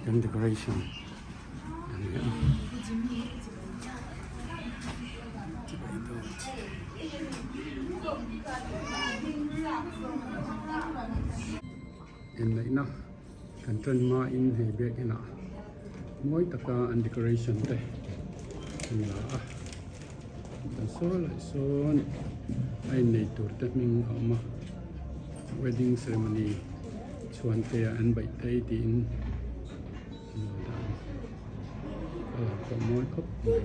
Kan decoration a ni a. Inneihna kan tan hmain hei biakin ah mawi taka an decoration te an la a an sawi lah sawn a innei tur te hming a awm a wedding ceremony chhuan te ah an baih phei tiin an lo dah a ni colour pawh mawi khawp mai.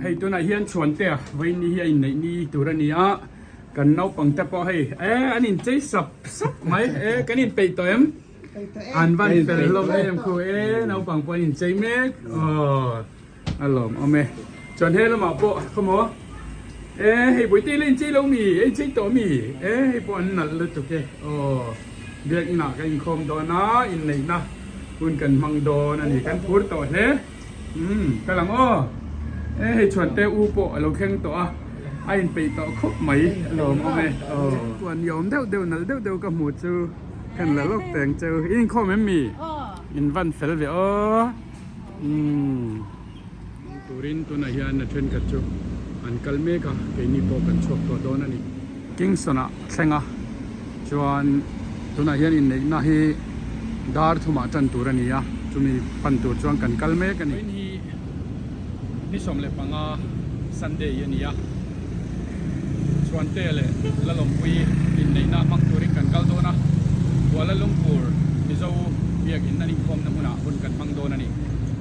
Hei tunah hian chhuantea vawiin hi a inneih ni tur a ni a kan naupang te pawh hei e an inchei sap sap mai e kan inpeih tawh em an van fel hlawm em khu e naupang pawh an inchei mek aw. A lawm awm e. Chuan he lamah pawh khawmaw e hei buaite la inchei lo mi e inchei tawh mi e hei pawh an nalh lutuk e aw biakin ah ka inkhawm dawn a inneihna hun kan hmang dawn a ni kan phur tawh hle umm ka lang aw e hei chhuante u pawh a lo thleng tawh a a inpeih tawh khawp mai a lawm awm e aw chuan ni awm deuh deuh nalh deuh deuh ka hmuh chu kan la lawk teng cheu i inkhawm em mi in van fel ve aw. Umm turin tunah hian a thenkhat chu an kal mek a keini pawh kan chhuak tawh dawn a ni. Kingston ah thleng a chuan tunah hian inneihna hi dar thumah tan tur a ni a chumi pan tur chuan kan kal mek a ni. Vawiin hi ni 15 Sunday a ni a Chhuante leh Lalawmpui inneihna hmang turin kan kal dawn a Kuala Lumpur Mizo biakin an inkhawmna hmunah hun kan hmang dawn a ni.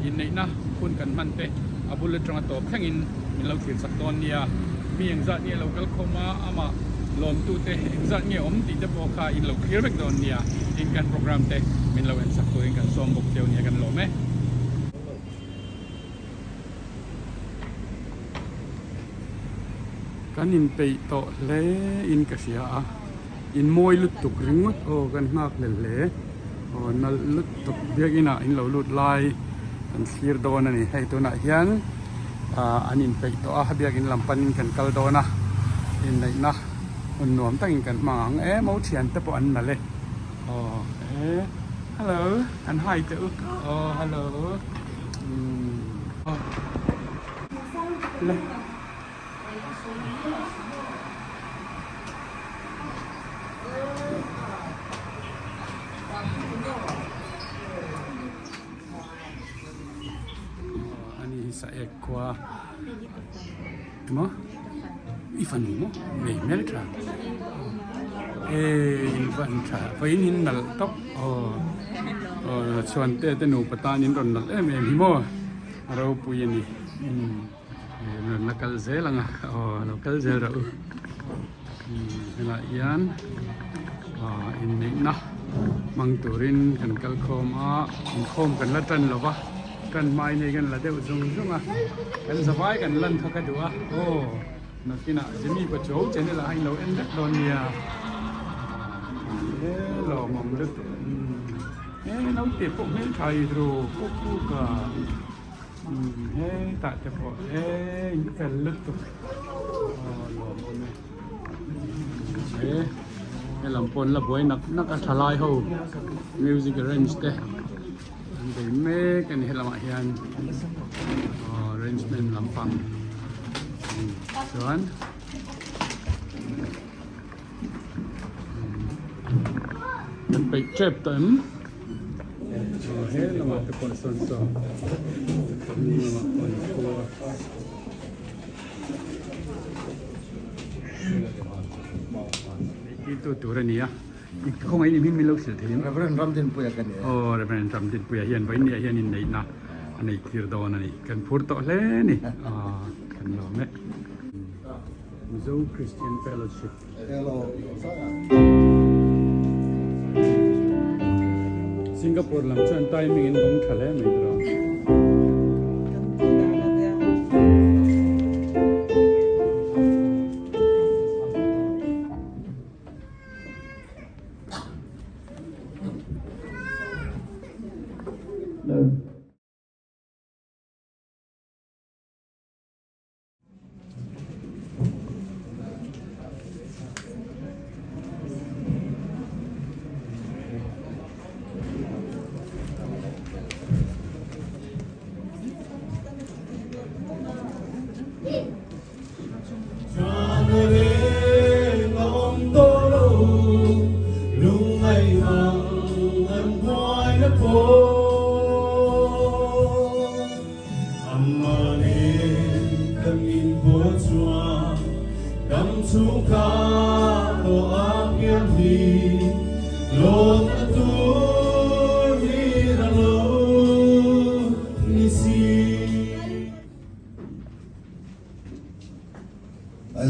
Inneihna hun kan hman te a bul atanga tawp thlengin min lo thlir chak dawn nia. Mi engzat nge lo kal khawm a, amah lawmtute engzat nge awm tih te pawh kha in lo thlir vek dawn nia. Tin kan program te min lo en chak turin kan sawm bawk cheu nia kan lawm e. Kan inpeih tawh hle in ka hria a, in mawi lutuk ringawt aw kan nghak hlel hle aw nalh lutuk biakin ah in lo lut lai kan thlir dawn a ni hei tunah hian ah an inpeih tawh a biakin lam panin kan kal dawn a inneihna hun nuam takin kan hmang ang e mo thian te pawh an nalh e aw e hello an hai teh u aw hello. Ani hi sa ek khua maw i fanu maw nei hmel tha e in va an tha vawiin in nalh tawp aw aw chhuan te te nupa tan in rawn nalh em em hi maw a ropui a ni umm rawn la kal zel ang a aw lo kal zel rawh u umm helaiah hian aw inneihna hmang turin kan kal khawm a inkhawm kan la tan lo va. Kan hmai nei kan la deuh zung zung a, kan zavai kan lan kha ka duh a, aw nakinah Jimmy Pachuau channel ah hian lo en vek dawn nia, he lawmawm lutuk he naute pawh hmeltha i ru kuk kuk a, he tah te pawh he in fel lutuk aw lawmawm e, he helam pawh an la buai nak nak a thalai ho music arrange te. An bei mek a ni helamah hian arrangement lampang chuan an peih tep tawh em he lamah te pawh sawn saw hnung lamah pawh an thu a. Zirtirtu tur a ni a, i khawngaih in hming min lo hrilh thei em? Reverend Ramdinpuia ka ni e. Aw Reverend Ramdinpuia hian vawinia hian inneihna a neih tir dawn a ni. Kan phur tawh hle a ni. Aw kan lawm e. Mizo Christian Fellowship. Hello. Singapore lam chuan timing in bawng tha hle mai tawh.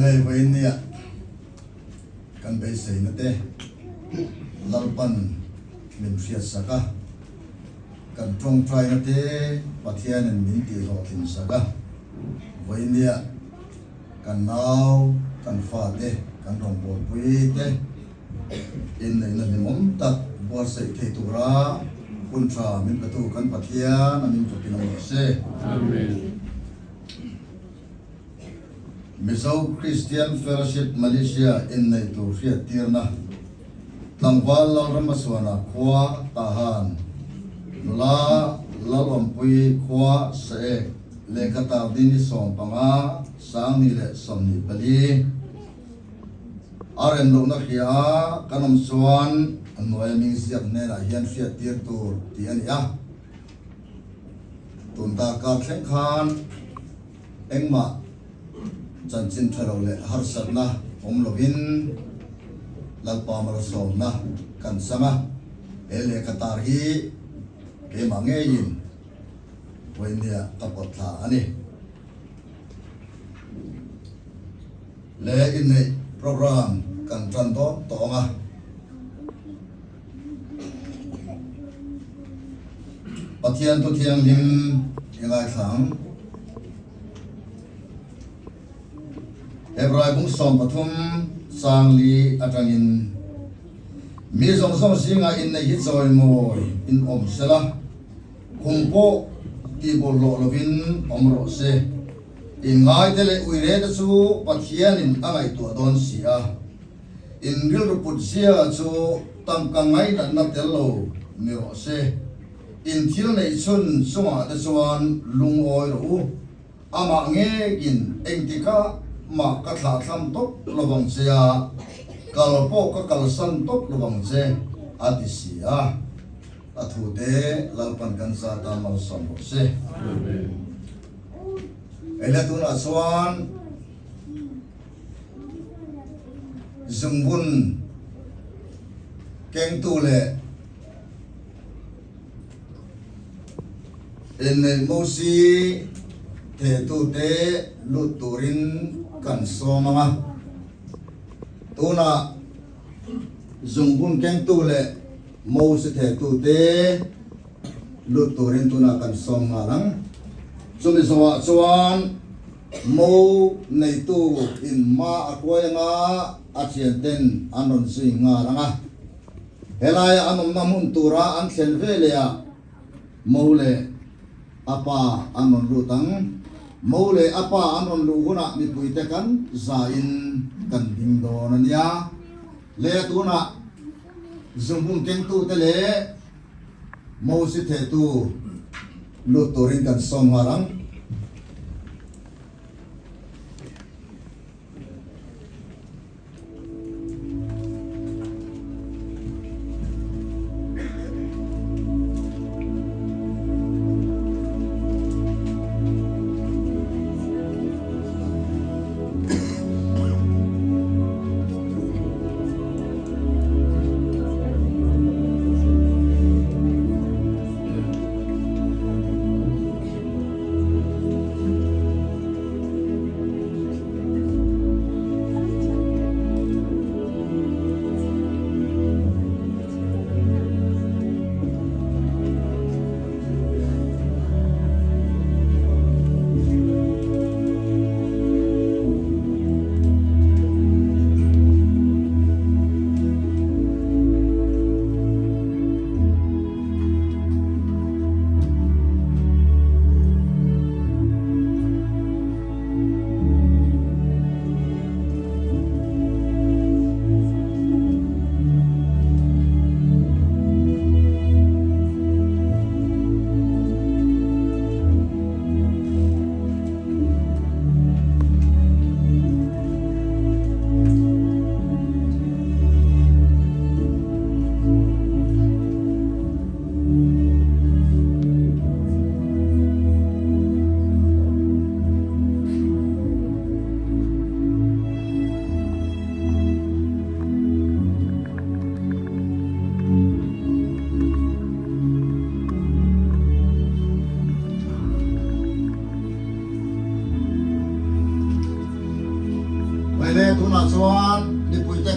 Hei vawiin nia kan beiseina te Lalpan min hriatsak a, kan tawngtaina te Pathianin min tihhlawhtlin sak a, vawiin nia kan nau, kan fate, kan rawngbawlpui te inneihna hlimawm tak buatsaih thei tura hun tha min petu kan Pathian a min fakin a awm se. Amen. Mizo Christian Fellowship Malaysia inneih tur hriattirna Tlangval Lalramasuana khua Tahan nula Lalawmpui khua Saek lehkha tar ni 15 2024 a rem lohna hria a kan awm chuan a hnuaia ming ziak hnenah hian hriattir tur tih a ni a. Tun darkar thleng khan engmah chanchin tha lo leh harsatna awm lovin Lalpa malsawmna kan chang a, he lehkha tar hi keimah ngeiin vawinia ka pawt thla a ni. Leh inneih program kan tan dawn tawng a. Pathian Thu Thianghlim i ngaithlang. Hebrai bung 13 chang li atangin Mi zawng zawng zingah inneih hi chawimawi in awm sela, khum pawh tihbawlhhlawh lovin awm rawh se. Inngaite leh uirete chu Pathianin a ngaihtuah dawn si a. In rilru put zia chu tangka ngainatna tel lo ni rawh se. In thil neih chhun chungah te chuan lungawi rawh u. Amah ngekin engtikah mah ka thlahthlam tawp lovang che a, kal pawh ka kalsan tawp lovang che, a ti si a. A thute Lalpan kan za ta malsawm rawh se. Eile tunah chuan. Zungbun kengtu leh inneih Mosi thehtute lut turin kan sawm ang a. Tunah zungbun kengtu leh Mosi thehtute lut turin tunah kan sawm nghal ang. Chumi zawhah chuan. Mo neitu in hma a hruai anga a thian ten an rawn zui nghal ang a. Helaia an awmna hmun tura an thlen ve leh ah Mo leh a pa an rawn lut ang. Mo leh a pa an rawn luh hunah mipuite kan za in kan ding dawn a nia. Le tunah zungbun kengtute leh Mo si thehtu lut turin kan sawm nghal ang.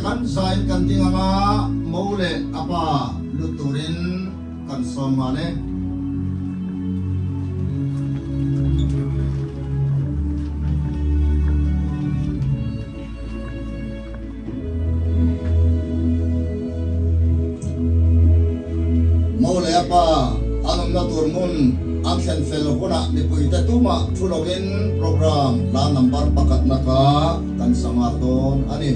Kan zain kan ding anga mo leh a pa lut turin kan sawm nghal e. Mo leh a pa an awmna tur hmun an thlen fel hunah mipuite tumah thu lovin program la number pakhatna kha kan sa nghal dawn a ni.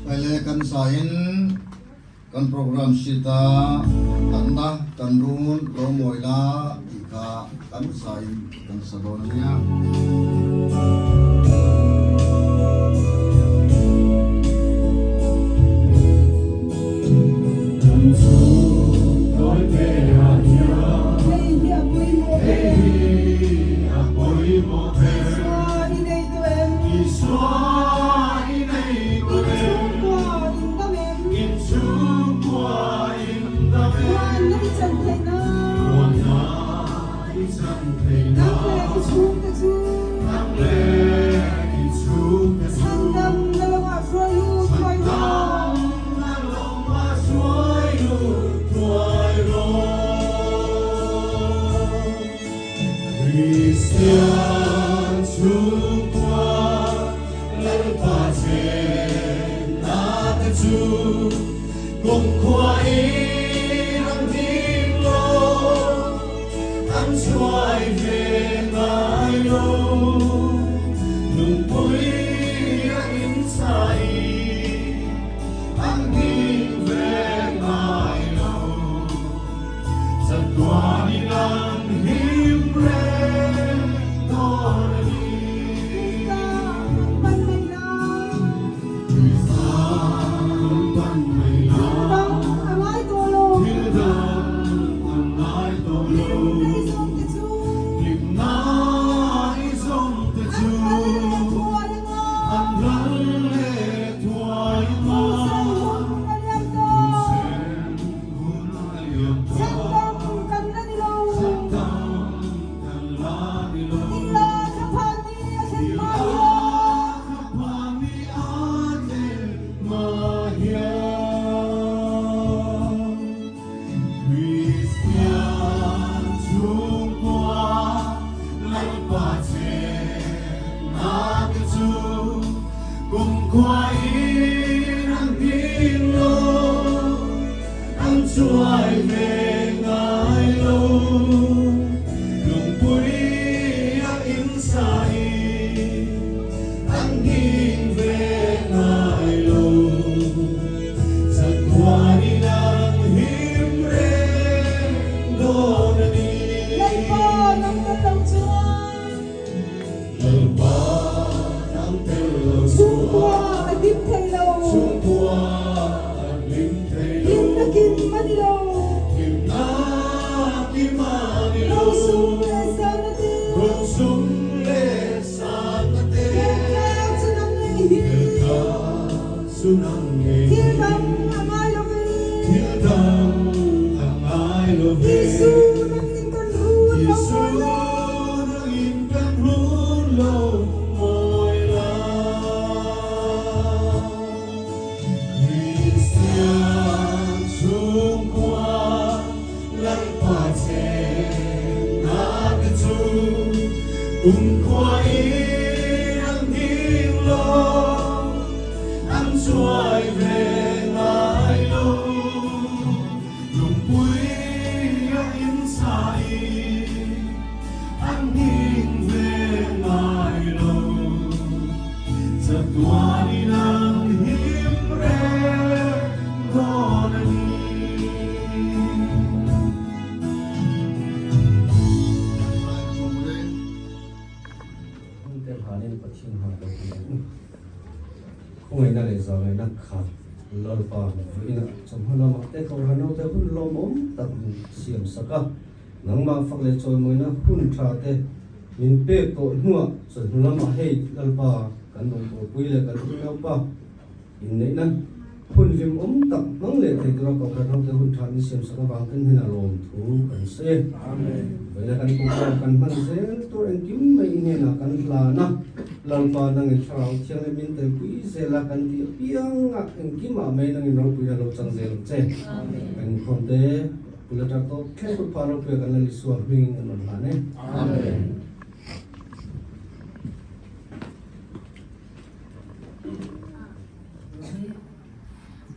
Hmailei kan zain kan program sheet a tanna kan run lo mawi la tih kha kan zain kan sa dawn a nia. hi. Thil dang a ngai lo ve. Isu nangin kan run lo mawi la. Hmingte hlanin Pathian hmai lo hmu ang u. Khawngaihna leh zawngaihna khat Lalpa vawiinah chawhma lamah te Kohhran naute hun lawmawm tak min siam sak a, nangmah fak leh chawimawina hun tha te min pek tawh hnuah chawhnu lamah hei Lalpa kan rawngbawlpui leh kan unaupa Inneihna hun hlimawm tak hmang leh thei tura Kohhran hote hun tha min siamsak avang ten hian a lawm thu kan sawi e. Vawiina kan program kan hman zel tur engkim mai i hnenah kan hlan a, Lalpa nangin Thlarau Thianghlim min telpui zel a kan tih apiang a engkimah mai nangin ropuina lo chang zel ang che. Kan inkhawm te bul atang tawp thleng kut phah ropuia kan Lal Isua hmingin kan rawn hlan e. Amen. Hi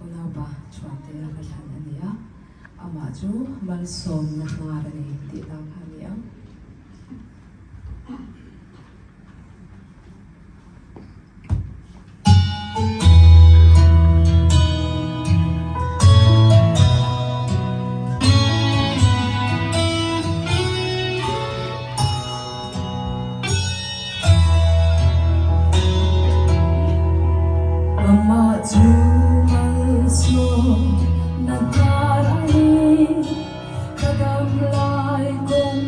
unaupa Chhuante a hla thlan a ni a, amah chu malsawmna hnar a ni tih hla kha a ni ang. Amah chu malsawmna hnar a ni, ka dam lai kawng.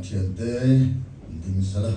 thiante ding sela.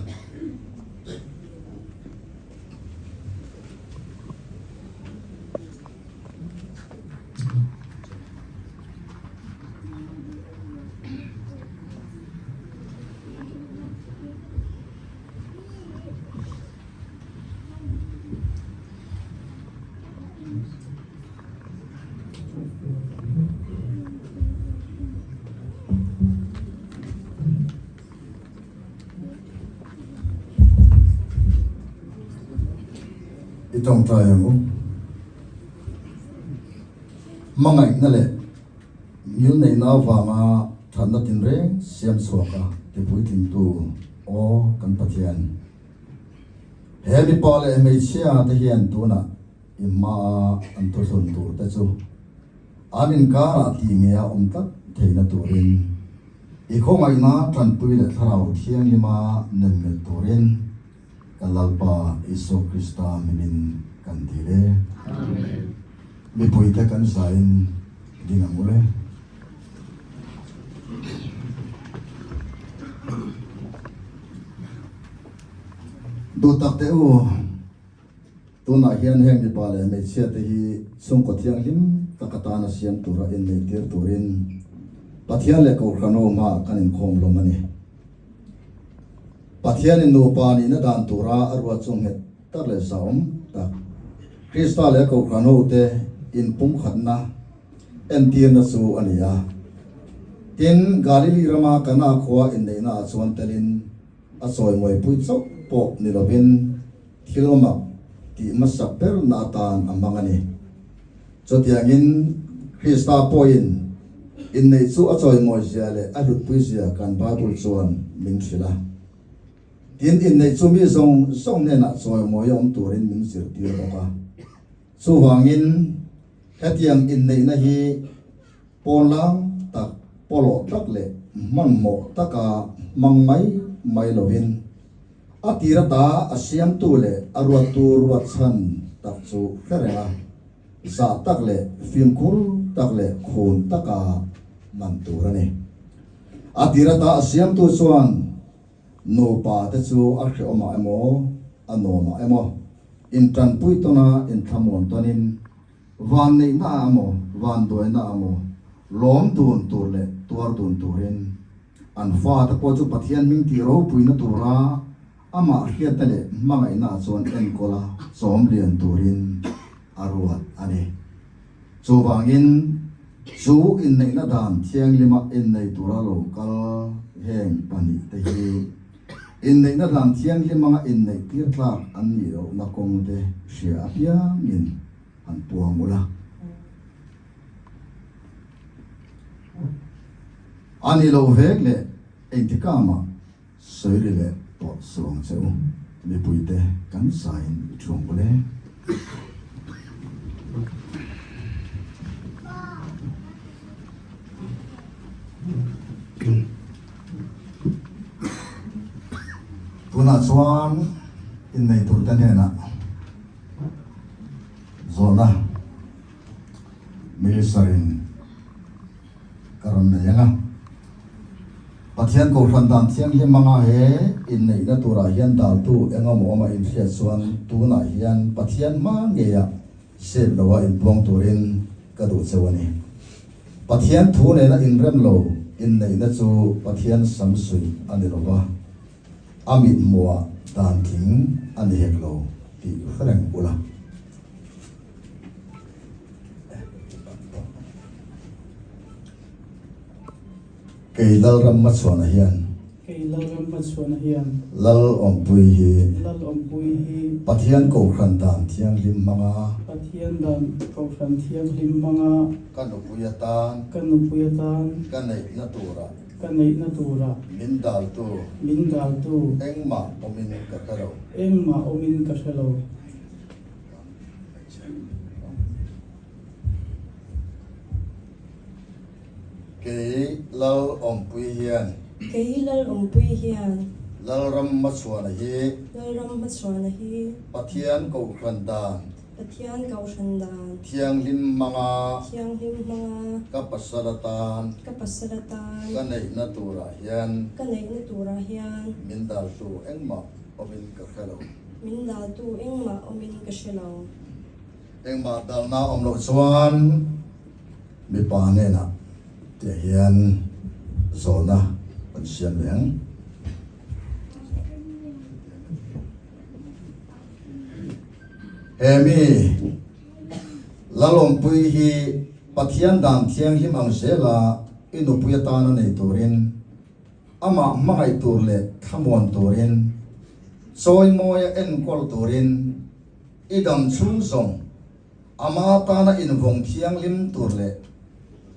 I tawngtai ang u. Hmangaihna leh ngilneihna avanga thatna tinreng siam chhuaka tipuitlingtu aw kan Pathian. He mipa leh hmeichhia te hian tunah i hmaa an thuhlun tur te chu an inkarah tih nge a awm tlat theihna turin i khawngaihna tanpui leh thlarau thianglima nen melh turin kan Lalpa Isua Krista hmingin kan dil e. Mipuite kan zain ding ang ule. Duh tak teh u, tunah hian heng mipa leh hmeichhia te hi chhungkaw thianghlim tak atana siam tura inneih tir turin Pathian leh Kohhran ho hmaah kan inkhawm hlawm a ni. Pathianin nupa nihna dan tura a ruat chu nghet tak leh zahawm tak Krista leh Kohhran ho te inpumkhatna entirna chu a ni a. Tin, Galili rama Kana khua inneihnaah chuan telin a chawimawi pui chauh pawh ni lovin thil mak tih hmasak berna atan a hmang a ni. Chutiangin, Krista pawhin inneih chu a chawimawi zia leh a hlutpui zia kan Bible chuan min hrilh a. Tin, inneih chu mi zawng zawng hnenah chawimawi a awm turin min zirtir bawk a. Chuvangin, hetiang inneihna hi pawnlang tak, pawlawh tak leh hmanhmawh taka hmang mai mai lovin, a tir ata a siamtu leh a ruattu ruat chhan tak chu hre reng a, zah tak leh fimkhur tak leh khun taka man tur a ni. A tir ata a siamtu chuan nupa te chu a hrehawmah emaw, a nuamah emaw, Intanpui tawna inthlamuan tawnin van neihna ah emaw, van duaina ah emaw lawm dun tur leh tuar dun turin an fate pawh chu Pathian hming tih ropuina tura amah hriatna leh hmangaihna ah chuan enkawl a chawm lian turin a ruat a ni. Chuvangin chu inneihna dan thianglima innei tura lo kal heng pahnihte hi Inneihna dan thianghlim anga inneih tir tlak an nih lohna kawng te hria apiangin an puang ula. A ni lo vek leh engtikah mah sawi ri leh tawh suh ang che u, mipuite kan sain i thuang bawlh e. Tunah chuan innei turte hnenah zawhna Minister-in ka rawn nei ang a. Pathian Kohhran dan thianghlim hmanga he inneihna turah hian daltu engemaw awma inhriat chuan tunah hian Pathian hma ngeiah Sep loa inpuang turin ka duh cheu a ni. Pathian thu nena inrem lo inneihna chu Pathian sam suih a ni lo va, a mithmuhah dan tling a ni hek lo tih hre reng ula. Kei Lalramhmachhuana hian. Kei Lalramhmachhuana hian. Lal Awmpui hi. Lal Awmpui hi. Pathian Kohhran dan thianghlim hmanga. Pathian dan Kohhran thianghlim hmanga. Ka nupui atan. Ka nupui atan. Ka neihna turah. Ka neihna turah. Min daltu. Min daltu. Engmah awmin ka hre lo. Engmah awmin ka hre lo. Kei Lal Awmpui hian. Kei Lal Awmpui hian. Lalram Hmachhuana hi. Lalram Hmachhuana hi. Pathian Kohhran dan. Pathian Kohhran dan. Thianghlim hmanga. Thianghlim hmanga. Ka pasal atan. Ka pasal atan. Ka neihna turah hian. Ka neihna turah hian. Min daltu engmah awmin ka hre lo. Min daltu engmah awmin ka hre lo. Engmah dalna awm loh chuan mipa hnenah tih hian zawhna kan siam leh ang. He mi Lalawmpui hi Pathian dan thianghlim ang zela i nupui atana nei turin, amah hmangaih tur leh thlamuan turin, chawimawia enkawl turin, i dam chhung zawng ama tana invawng thianghlim tur leh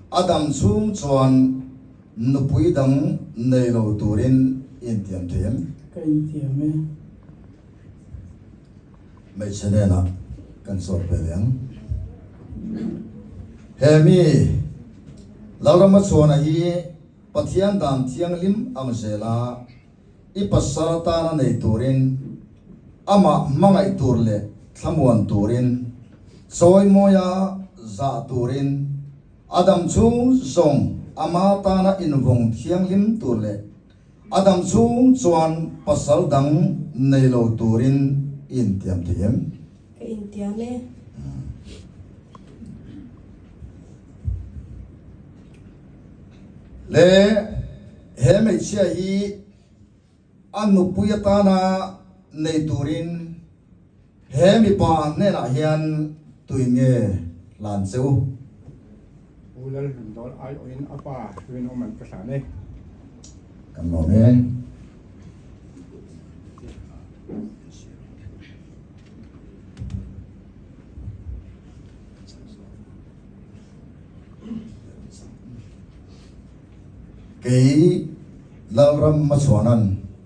a dam chhung chuan nupui dang nei lo turin i intiam thei em? Ka intiam e. Hmeichhe hnenah kan sawt ve leh ang. He mi Lalrama chhuana hi Pathian dan thianghlim ang zela i pasal atana nei turin, amah hmangaih tur leh thlamuan turin, chawimawia zah turin, a dam chhung zawng ama tana invawng thianghlim tur leh A dam chhung chuan pasal dang nei lo turin i intiam thei em? Ka intiam e. Le, he hmeichhia hi a nupui atana nei turin he mipa hnenah hian tui nge hlan che u? Pu Lalhlundawl aiawhin a pa rinawm an ka hlan e. Kan lawm e. Kei Lalram Hmachhuanan.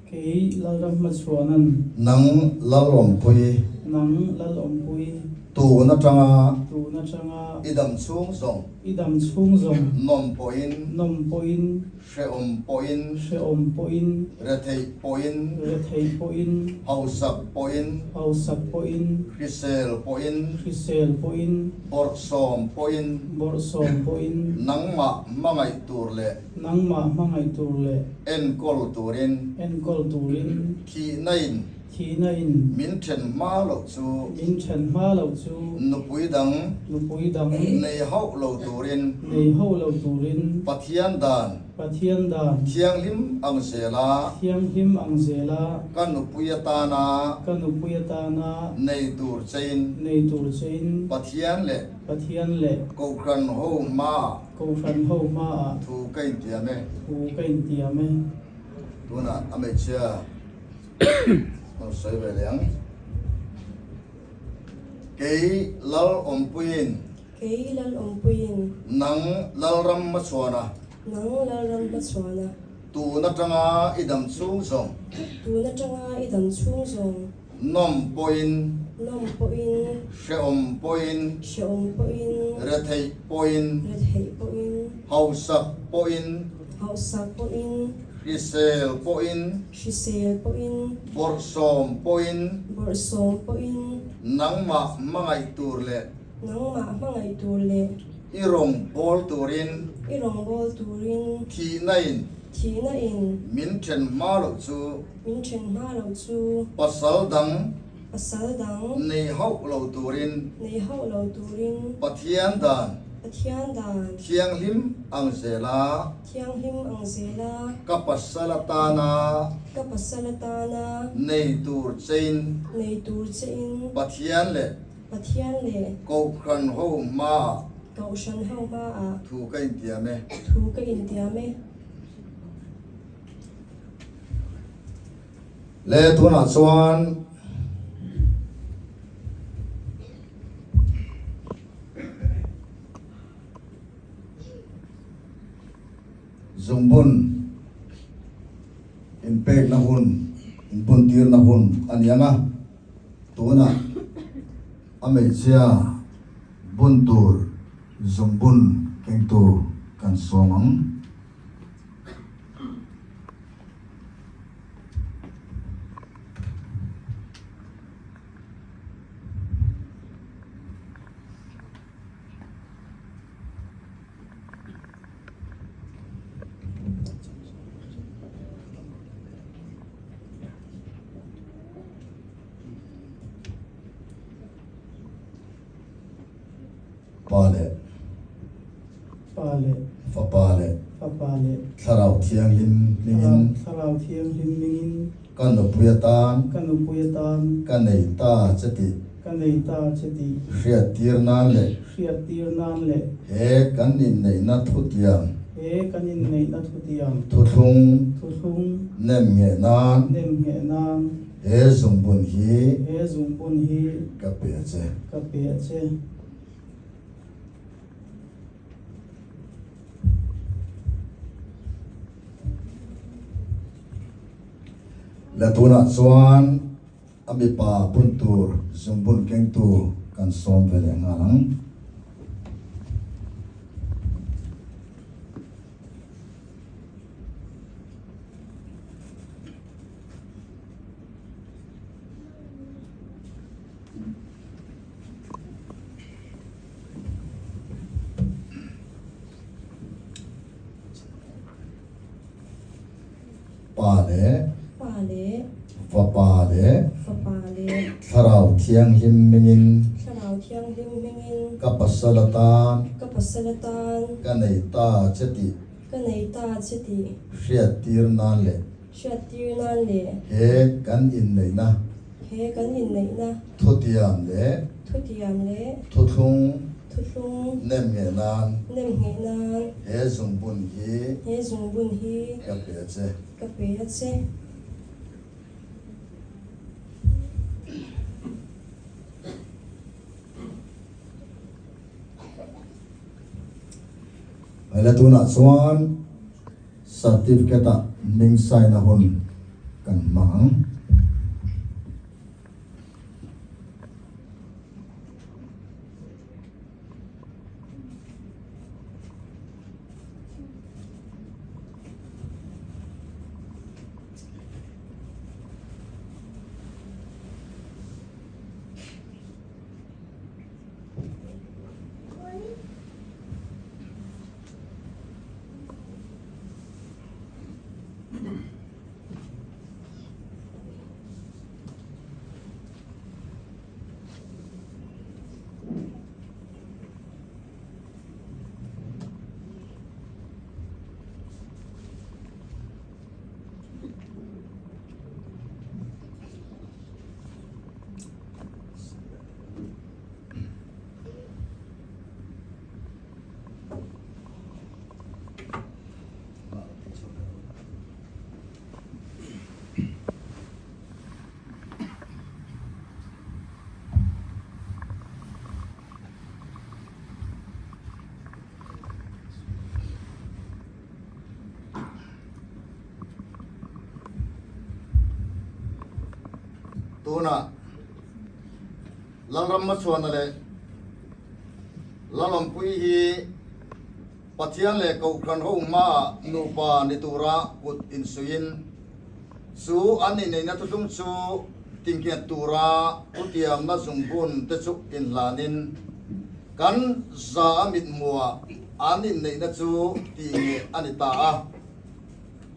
Kei Lalram Hmachhuanan. Nang Lalawmpui. Nang Lalawmpui. Tun atanga. Tun atanga. I dam chhung zawng. I dam chhung zawng. Nawm pawhin. Nawm pawhin. Hrehawm pawhin. Hrehawm pawhin. Retheih pawhin. Retheih pawhin. Hausak pawhin. Hausak pawhin. Hrisel pawhin. Hrisel pawhin. Bawrhsawm pawhin. Bawrhsawm pawhin. Nangmah hmangaih tur leh. Nangmah hmangaih tur leh. Enkawl turin. Enkawl turin. Thihna in. Thihna in. Min then hma loh chu. Min then hma loh chu. Nupui dang. Nupui dang. Nei hauh lo turin. Nei hauh lo turin. Pathian dan. Pathian dan. Thianghlim ang zela. Thianghlim ang zela. Ka nupui atana. Ka nupui atana. Nei tur chein. Nei tur chein. Pathian leh. Pathian leh. Kohhran ho hmaah. Kohhran ho hmaah. Thu ka intiam e. Thu ka intiam e. Tunah a hmeichhia rawn sawi ve leh ang. Kei Lal Awmpuiin. Kei Lal Awmpuiin. Nang Lalram hmachhuana. Nang Lalram hmachhuana. Tun atanga i dam chhung zawng. Tun atanga i dam chhung zawng. Nawm pawhin. Nawm pawhin. Hrehawm pawhin. Hrehawm pawhin. Retheih pawhin. Retheih pawhin. Hausak pawhin. Hausak pawhin. Hrisel pawhin. Hrisel pawhin. Bawrhsawm pawhin. Bawrhsawm pawhin. Nangmah hmangaih tur leh. Nangmah hmangaih tur leh. I rawn bawl turin. I rawn bawl turin. Thihna in. Thihna in. Min then hma loh chu. Min then hma loh chu. Pasal dang. Pasal dang. Nei hauh lo turin. Nei hauh lo turin. Pathian dan. Pathian dan. Thianghlim ang zela. Thianghlim ang zela. Ka pasal atana. Ka pasal atana. Nei tur chein. Nei tur chein. Pathian leh. Pathian leh. Kohhran ho hmaah. Kohhran ho hmaah. Thu ka intiam e. Thu ka intiam e. Le tunah chuan zungbun inpekna hun, inbuntirna hun a ni ang a, tunah a hmeichhia bun tur zungbun kengtu kan sawm ang. Pa leh. Pa leh. Fapa leh. Fapa leh. Thlarau Thianghlim hmingin. Thlarau Thianghlim hmingin. Ka nupui atan. Ka nupui atan. Ka nei ta che tih. Ka nei ta che tih. Hriattir nan leh. Hriattir nan leh. He kan inneihna thutiang. He kan inneihna thutiang. Thuthlung. Thuthlung. Nem ngheh nan. Nem ngheh nan. He zungbun hi. He zungbun hi. Ka pe a che. Ka pe a che. Le tunah chuan a mipa bun tur zungbun kengtu kan sawm ve leh nghal ang. Pa leh. Pa leh. Fapa leh. Fapa leh. Thlarau Thianghlim hmingin. Thlarau Thianghlim hmingin. Ka pasal atan. Ka pasal atan. Ka nei ta che tih. Ka nei ta che tih. Hriattir nan leh. Hriattir nan leh. He kan inneihna. He kan inneihna. Thutiam leh. Thutiam leh. Thuthlung. Thuthlung. Nem ngheh nan. Nem ngheh nan. He zungbun hi. He zungbun hi. Ka pe a che. Ka pe a che. Hela tunah chuan certificate ah hming sign a hun kan hmang ang. Tunah Lalram hmachhuana leh Lalawmpui hi Pathian leh Kohhran ho hmaah nupa ni tura kut insuiin chu an inneihna thuthlung chu tinghet tura thutiamna zungbun te chu inhlanin kan za a mithmuah an inneihna chu tih ngeh a ni ta a.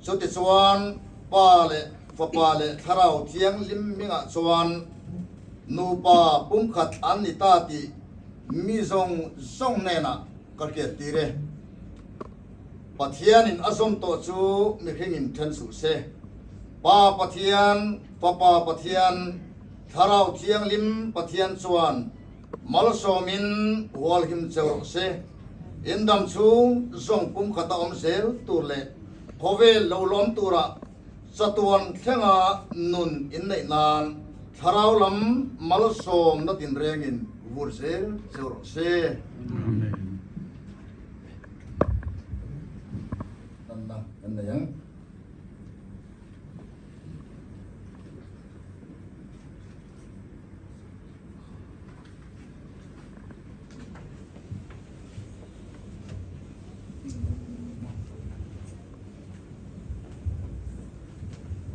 Chutichuan Pa leh Fapa leh Thlarau Thianghlim hmingah chuan nupa pumkhat an ni ta tih mi zawng zawng hnenah ka hriat tir e. Pathianin a zawm tawh chu mihringin then suh se. Pa Pathian, Fapa Pathian, Thlarau Thianghlim Pathian chuan malsawmin hualhim che rawh se. Indam chhung zawng pumkhata awm zel tur leh khawvel lo lawm tura chatuan thlenga nun inneih nan Thlarau lam malsawmna tinrengin vur zel che rawh se. Amen. Tanna kan nei ang.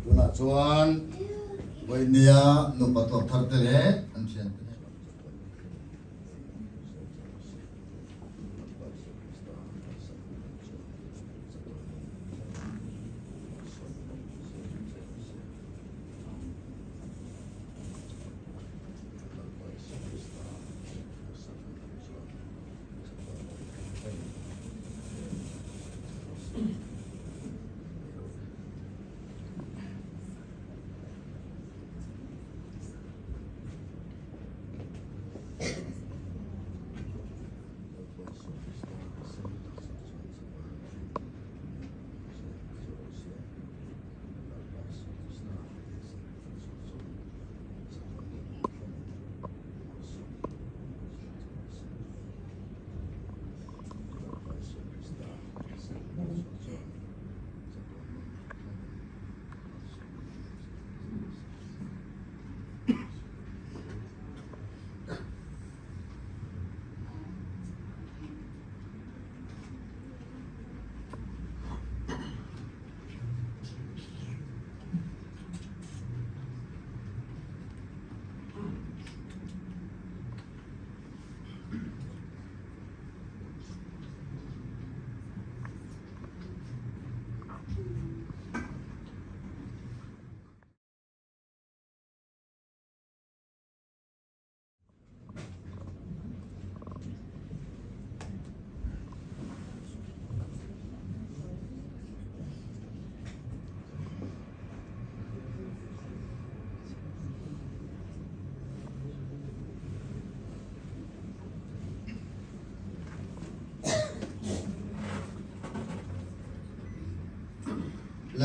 Tunah chuan Vawinia nupa tuak thar te leh an thian te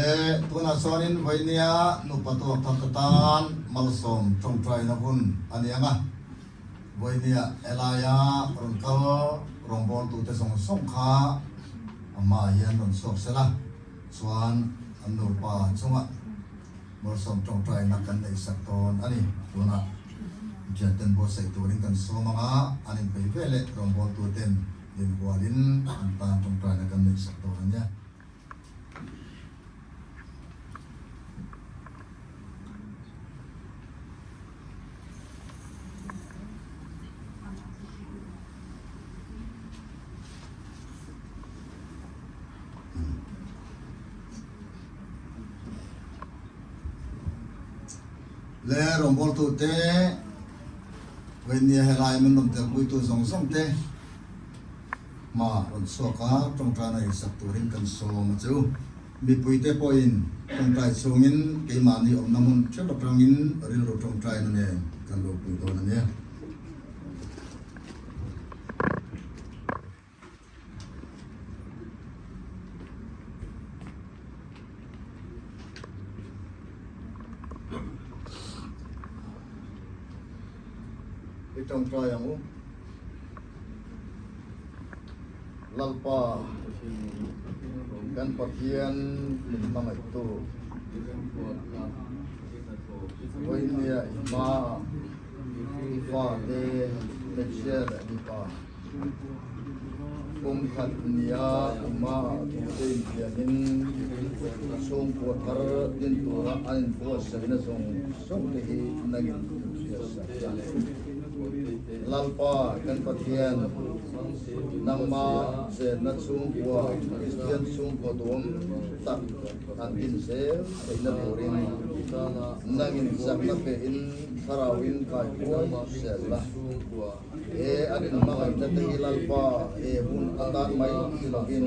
Le tunah chuanin Vainia nupa tuak thar te tan malsawm tawngtaina hun a ni ang a, Vainia helaia rawn kal rawngbawltute zawng zawng kha amah hian rawn chhuak sel a, chuan an nupa chungah malsawm tawngtaina kan neih sak dawn a ni. Tunah Thianten buatsaih turin kan sawm ang a, an inpeih veleh rawngbawltuten dinhualin an tan tawngtaina kan neih sak dawn a nia. Le rawngbawltute Vainia helai min rawn telpuitu zawng zawng te Hma rawn chhuak a, tawngtaina insak turin kan sawm a chu. Mipuite pawhin tawngtai chhungin keimahni awmna hmun theuh atangin rilru tawngtaina nen kan lo pui dawn a nia. I tawngtai ang u. Lalpa, kan Pathian min hmangaihtu, vawinia i hmaah i fate hmeichhia leh mipa kum khat nia i hmaah thute infiamin chhungkua thar din tura an inbuatsaihna zawng zawng te hi nangin inhriatsak la. Lalpa kan Pathian, nangma chenna chhungkua Kristian chhungkaw duam tak an din zel theihna turin nangin chakna pehin thlarauin kaikuai sel la. He an inhmangaihna te hi Lalpa he hun atan mai ni lovin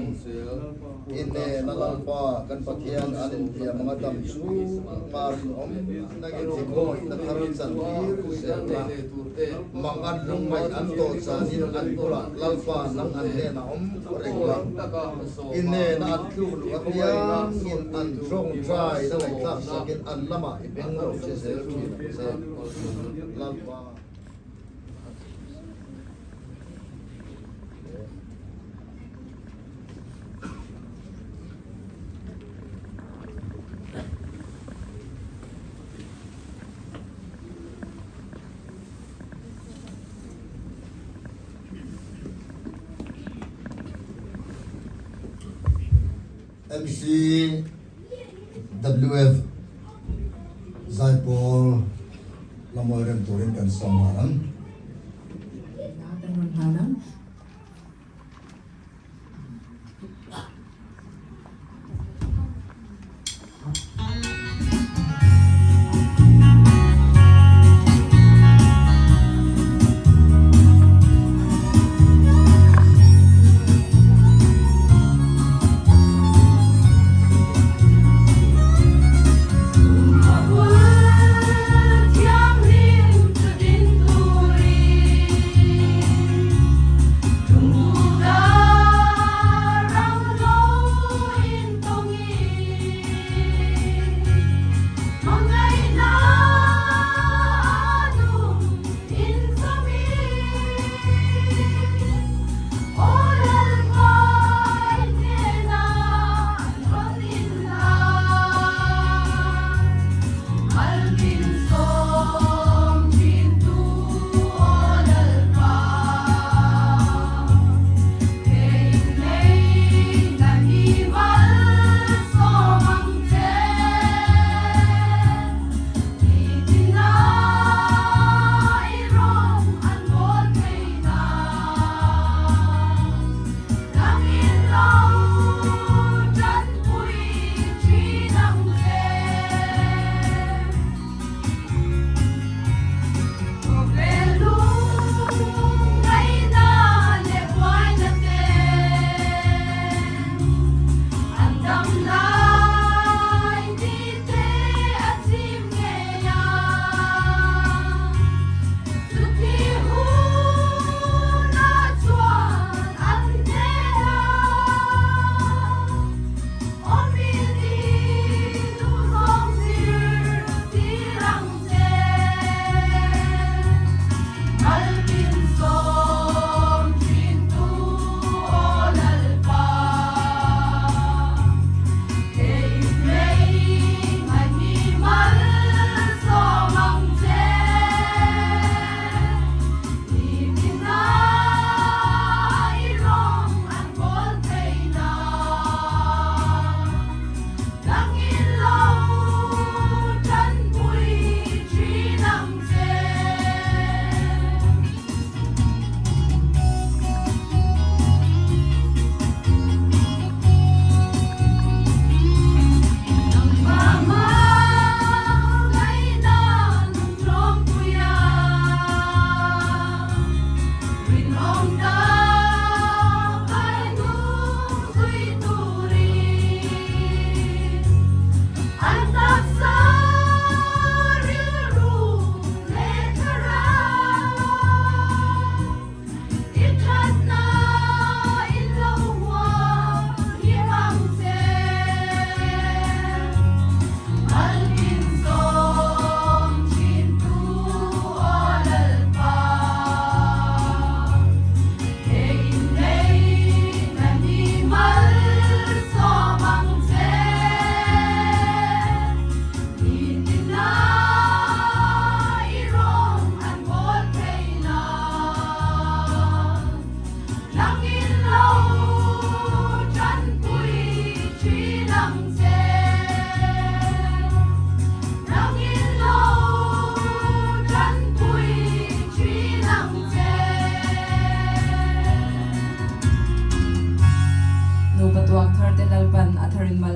i hnena Lalpa kan Pathian an intiam anga dam chhung ngarin awm nangin i khawngaihna thar chan tir zel la. Mang an lungngaih an tawh chanin an bulah Lalpa nang an hnenah awm reng la. I hnena an tluk luh apiangin an tawngtai na ngaihthlak sakin an lamah i beng lo che zel thin ang che. Lalpa. MCWF Zaipawl la mawi rem turin kan sawm nghal ang. Kan rawn hlan ang.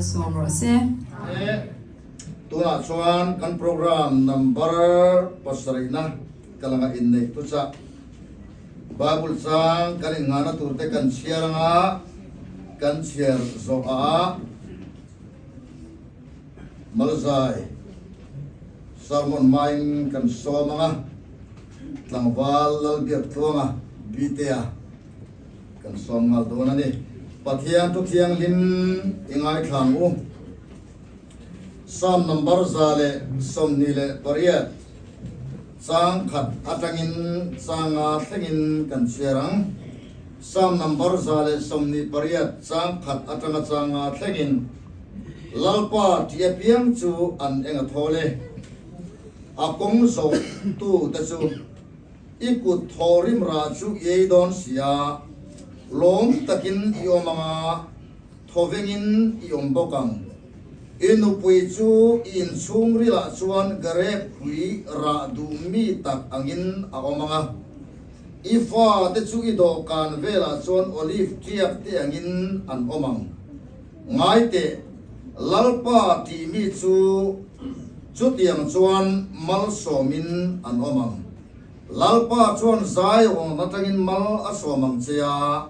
Malsawm rawh se. Tunah chuan kan program number pasarihna ka langa inneih tuchah Bible chang kan innghahna turte kan chhiar anga kan chhiar zawh a Malzai sermon hmain kan sawm anga tlangval Lalbiak Tluanga Bitea Kan sawm nghal dawn a ni. Pathian thu thianghlim i ngaithla ang u. Psalm number 128 chang khat atangin changa thlengin kan chhiar ang. Psalm number 128 chang khat atanga changa thlengin Lalpa tih apiang chu an eng a thawl e. A kawng zawh tu te chu I kut thaw rim rah chu i ei dawn sia, lawm takin i awm ang a, thawvengin i awm bawk ang. I nupui chu i inchhung rilah chuan garep hrui rah duh mi tak angin a awm ang a, i fate chu i dawhkan velah chuan olive tiak te angin an awm ang. Ngai teh, Lalpa tih mi chu chutiang chuan malsawmin an awm ang. Lalpa chuan Zion atangin mal a sawm ang che a,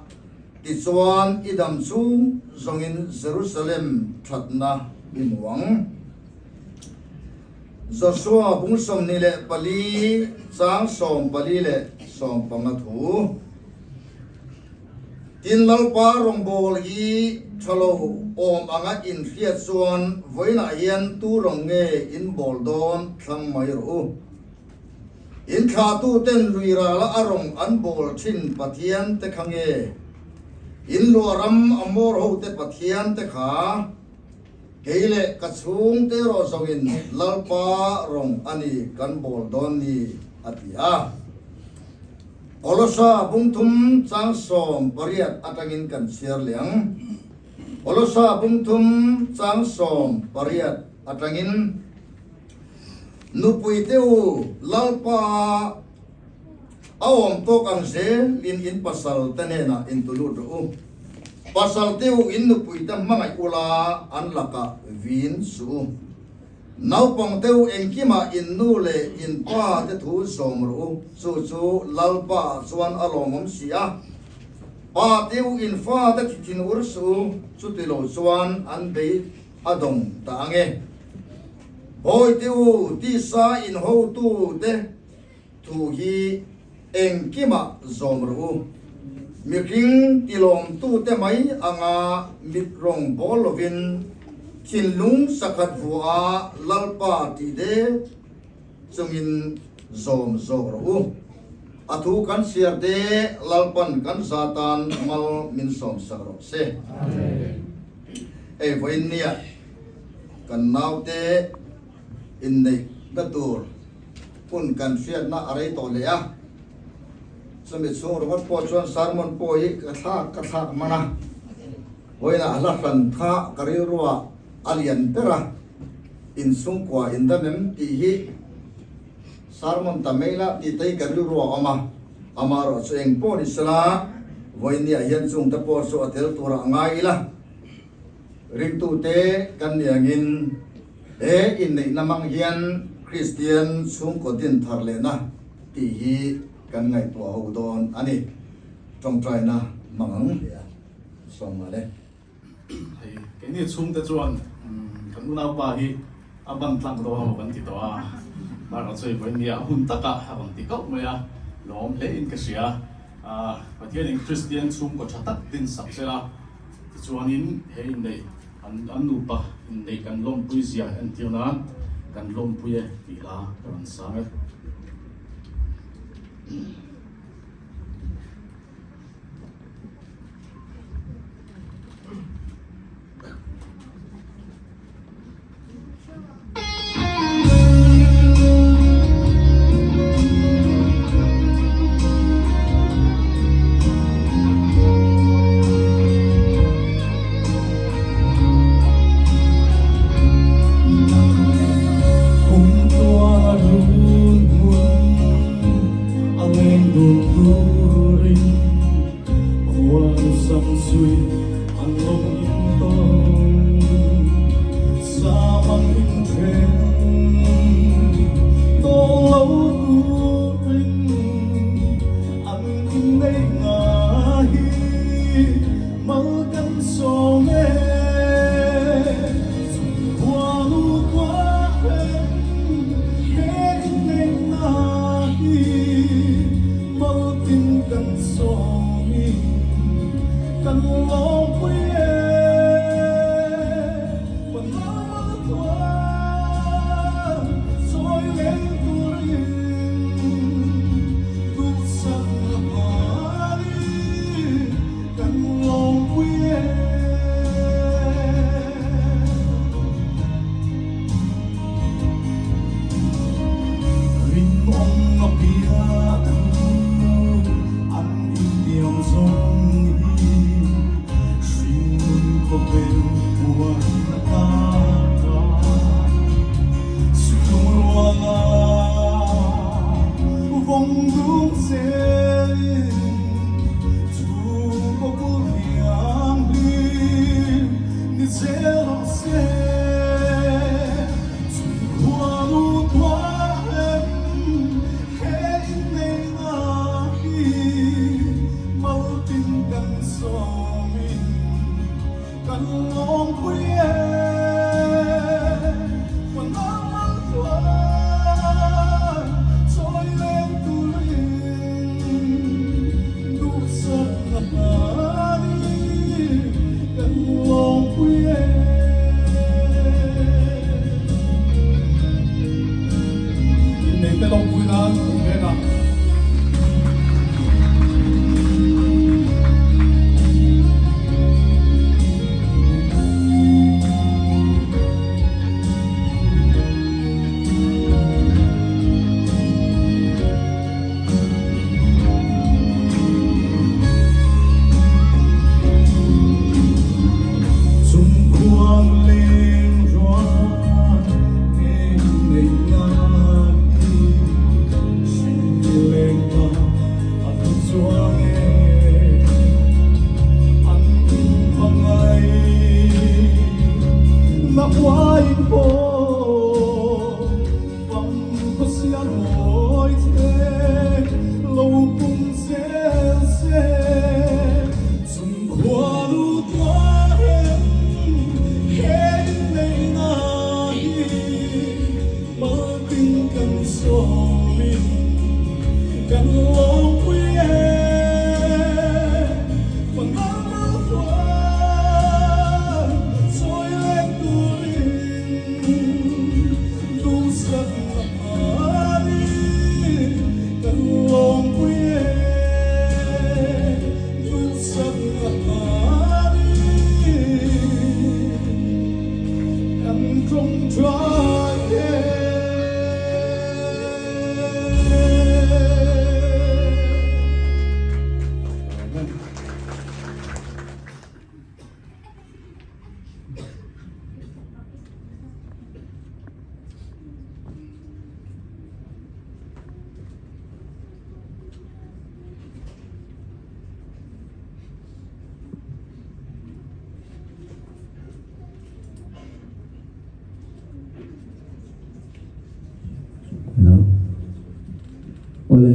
tichuan i dam chhung zawngin Jerusalem thatna i hmu ang. Joshua bung 24 chang 44 thu. Tin Lalpa rawngbâwl hi ṭha lo awm anga inhriat chuan vawiinah hian tu rawng nge in bâwl dawn thlang mai rawh u. In thlahtuten lui râla a rawng an bâwl ṭhin Pathian te kha nge? In luah ram a mawr hote Pathian te kha? Kei leh ka chhungte erawh zawngin Lalpa rawng a ni kan bâwl dawn ni, a ti a. Kolosa bungthum chang 18 atangin kan chhiar leh ang. Kolosa bungthum chang 18 atangin, Nupui te u, Lalpa a awm tawk ang zelin in pasal te hnenah intulut rawh u. Pasal te u, in nupui te hmangaih ula an lakah vin suh u. Naupang deuh engkimah in nu leh in pa te thu zawm rawh u, chu chu Lalpa chuan a lawmawm si a. Pa deuh in fa te thi thin ur suh u, chuti lo chuan an bei a dawng ta ang e. Bawi te u, tisa in hotu te thu hi engkimah zawm rawh u. Mihring tilawmtute mai anga mit rawng bawl lovin thinlung sakhat vuaha Lalpa tih det chungin zawm zawk rawh u. A thu kan chhiar te Lalpan kan za tan mal min sawmsak rawh se. Hei vawiin nia kan naute inneihna tur hun kan hriatna a rei tawh leh a, chumi chhung ringawt pawh chuan sermon pawh hi ka thlak ka thlak hman a, vawiinah hla hran kha ka rilruah a lian ber a, inchhungkua indam em tih hi sermon ta mai la tih te hi ka rilruah a awm a, amaherawh chu eng pawh ni sela vawiinniah hian chungte pawh chu a tel turah a ngai ila. Ringtute kan ni angin he inneihna hmang hian Kristian chhungkaw din thar lehna tih hi kan ngaihtuah ho dawn a ni. Tawngtaina hmang ang hle a sawm nghal e. Hei, keini chhungte chuan kan unaupa hi a ban tlang dawn emaw kan ti tawh a, Mark-a chu vawiin nia a hun takah a rawn ti kauh mai a, lawm hlein ka hria. Pathianin Kristian chhungkaw tha tak din sak sela. Tichuanin he inneih an an nupa inneih kan lawmpui zia entir nan kan lawmpui e tih hla ka rawn sang e. Kum tuar run hmun a leng. Awle,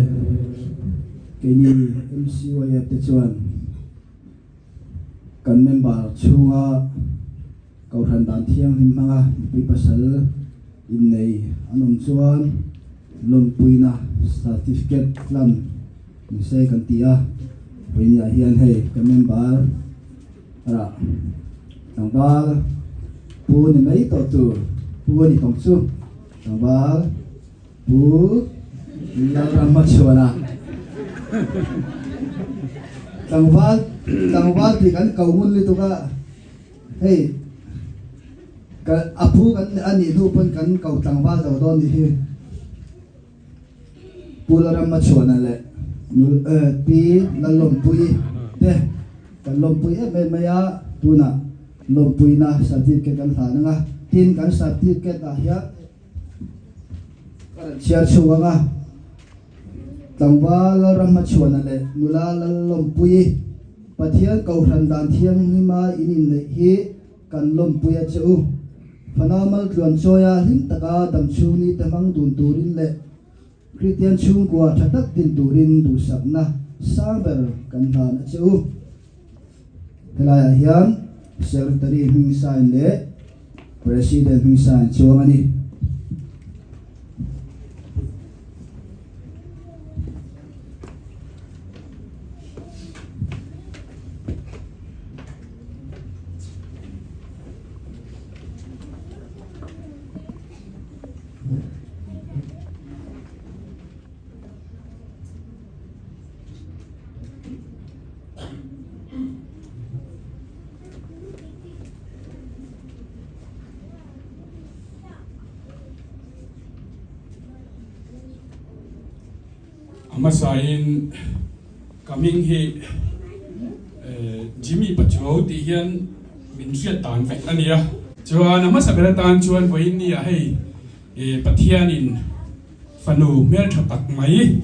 keini MCYF te chuan kan member chhunga Kohhran dan thianghlim hmanga mipui pasal innei an awm chuan lawmpuina certificate hlan ni se kan ti a, vawinia hian hei kan member rah tlangval pu ni mai tawh tur pu a ni tawng chu tlangval pu Lalramhmachhuana tlangval tlangval tih kan ko ngun lutuk a. Hei ka a phu kan a nih hnu pawn kan ko tlangval zo dawn nih hi Pu Lalramhmachhuana leh Pi Lalawmpuii te kan lawmpui em em mai a, tunah lawmpuina certificate kan hlan ang a, tin kan certificate ah hian ka rawn chhiar chhung ang a, Tlangval Lalramhmachhuana leh nula Lalawmpuii Pathian Kohhran dan thianghlima in inneih hi kan lawmpui a che u. Fanau maltluan chawia hlim taka damchhung ni te hmang dun turin leh Kristian chhungkua tha tak din turin duhsakna sang ber kan hlan a che u. Helaiah hian Secretary hming sign leh President hming sign chuang a ni. A hmasain ka hming hi Jimmy Pachuau tih hian min hriat dan vek a nia. Chuan a hmasa ber atan chuan vawiin nia hei Pathianin fanu hmeltha tak mai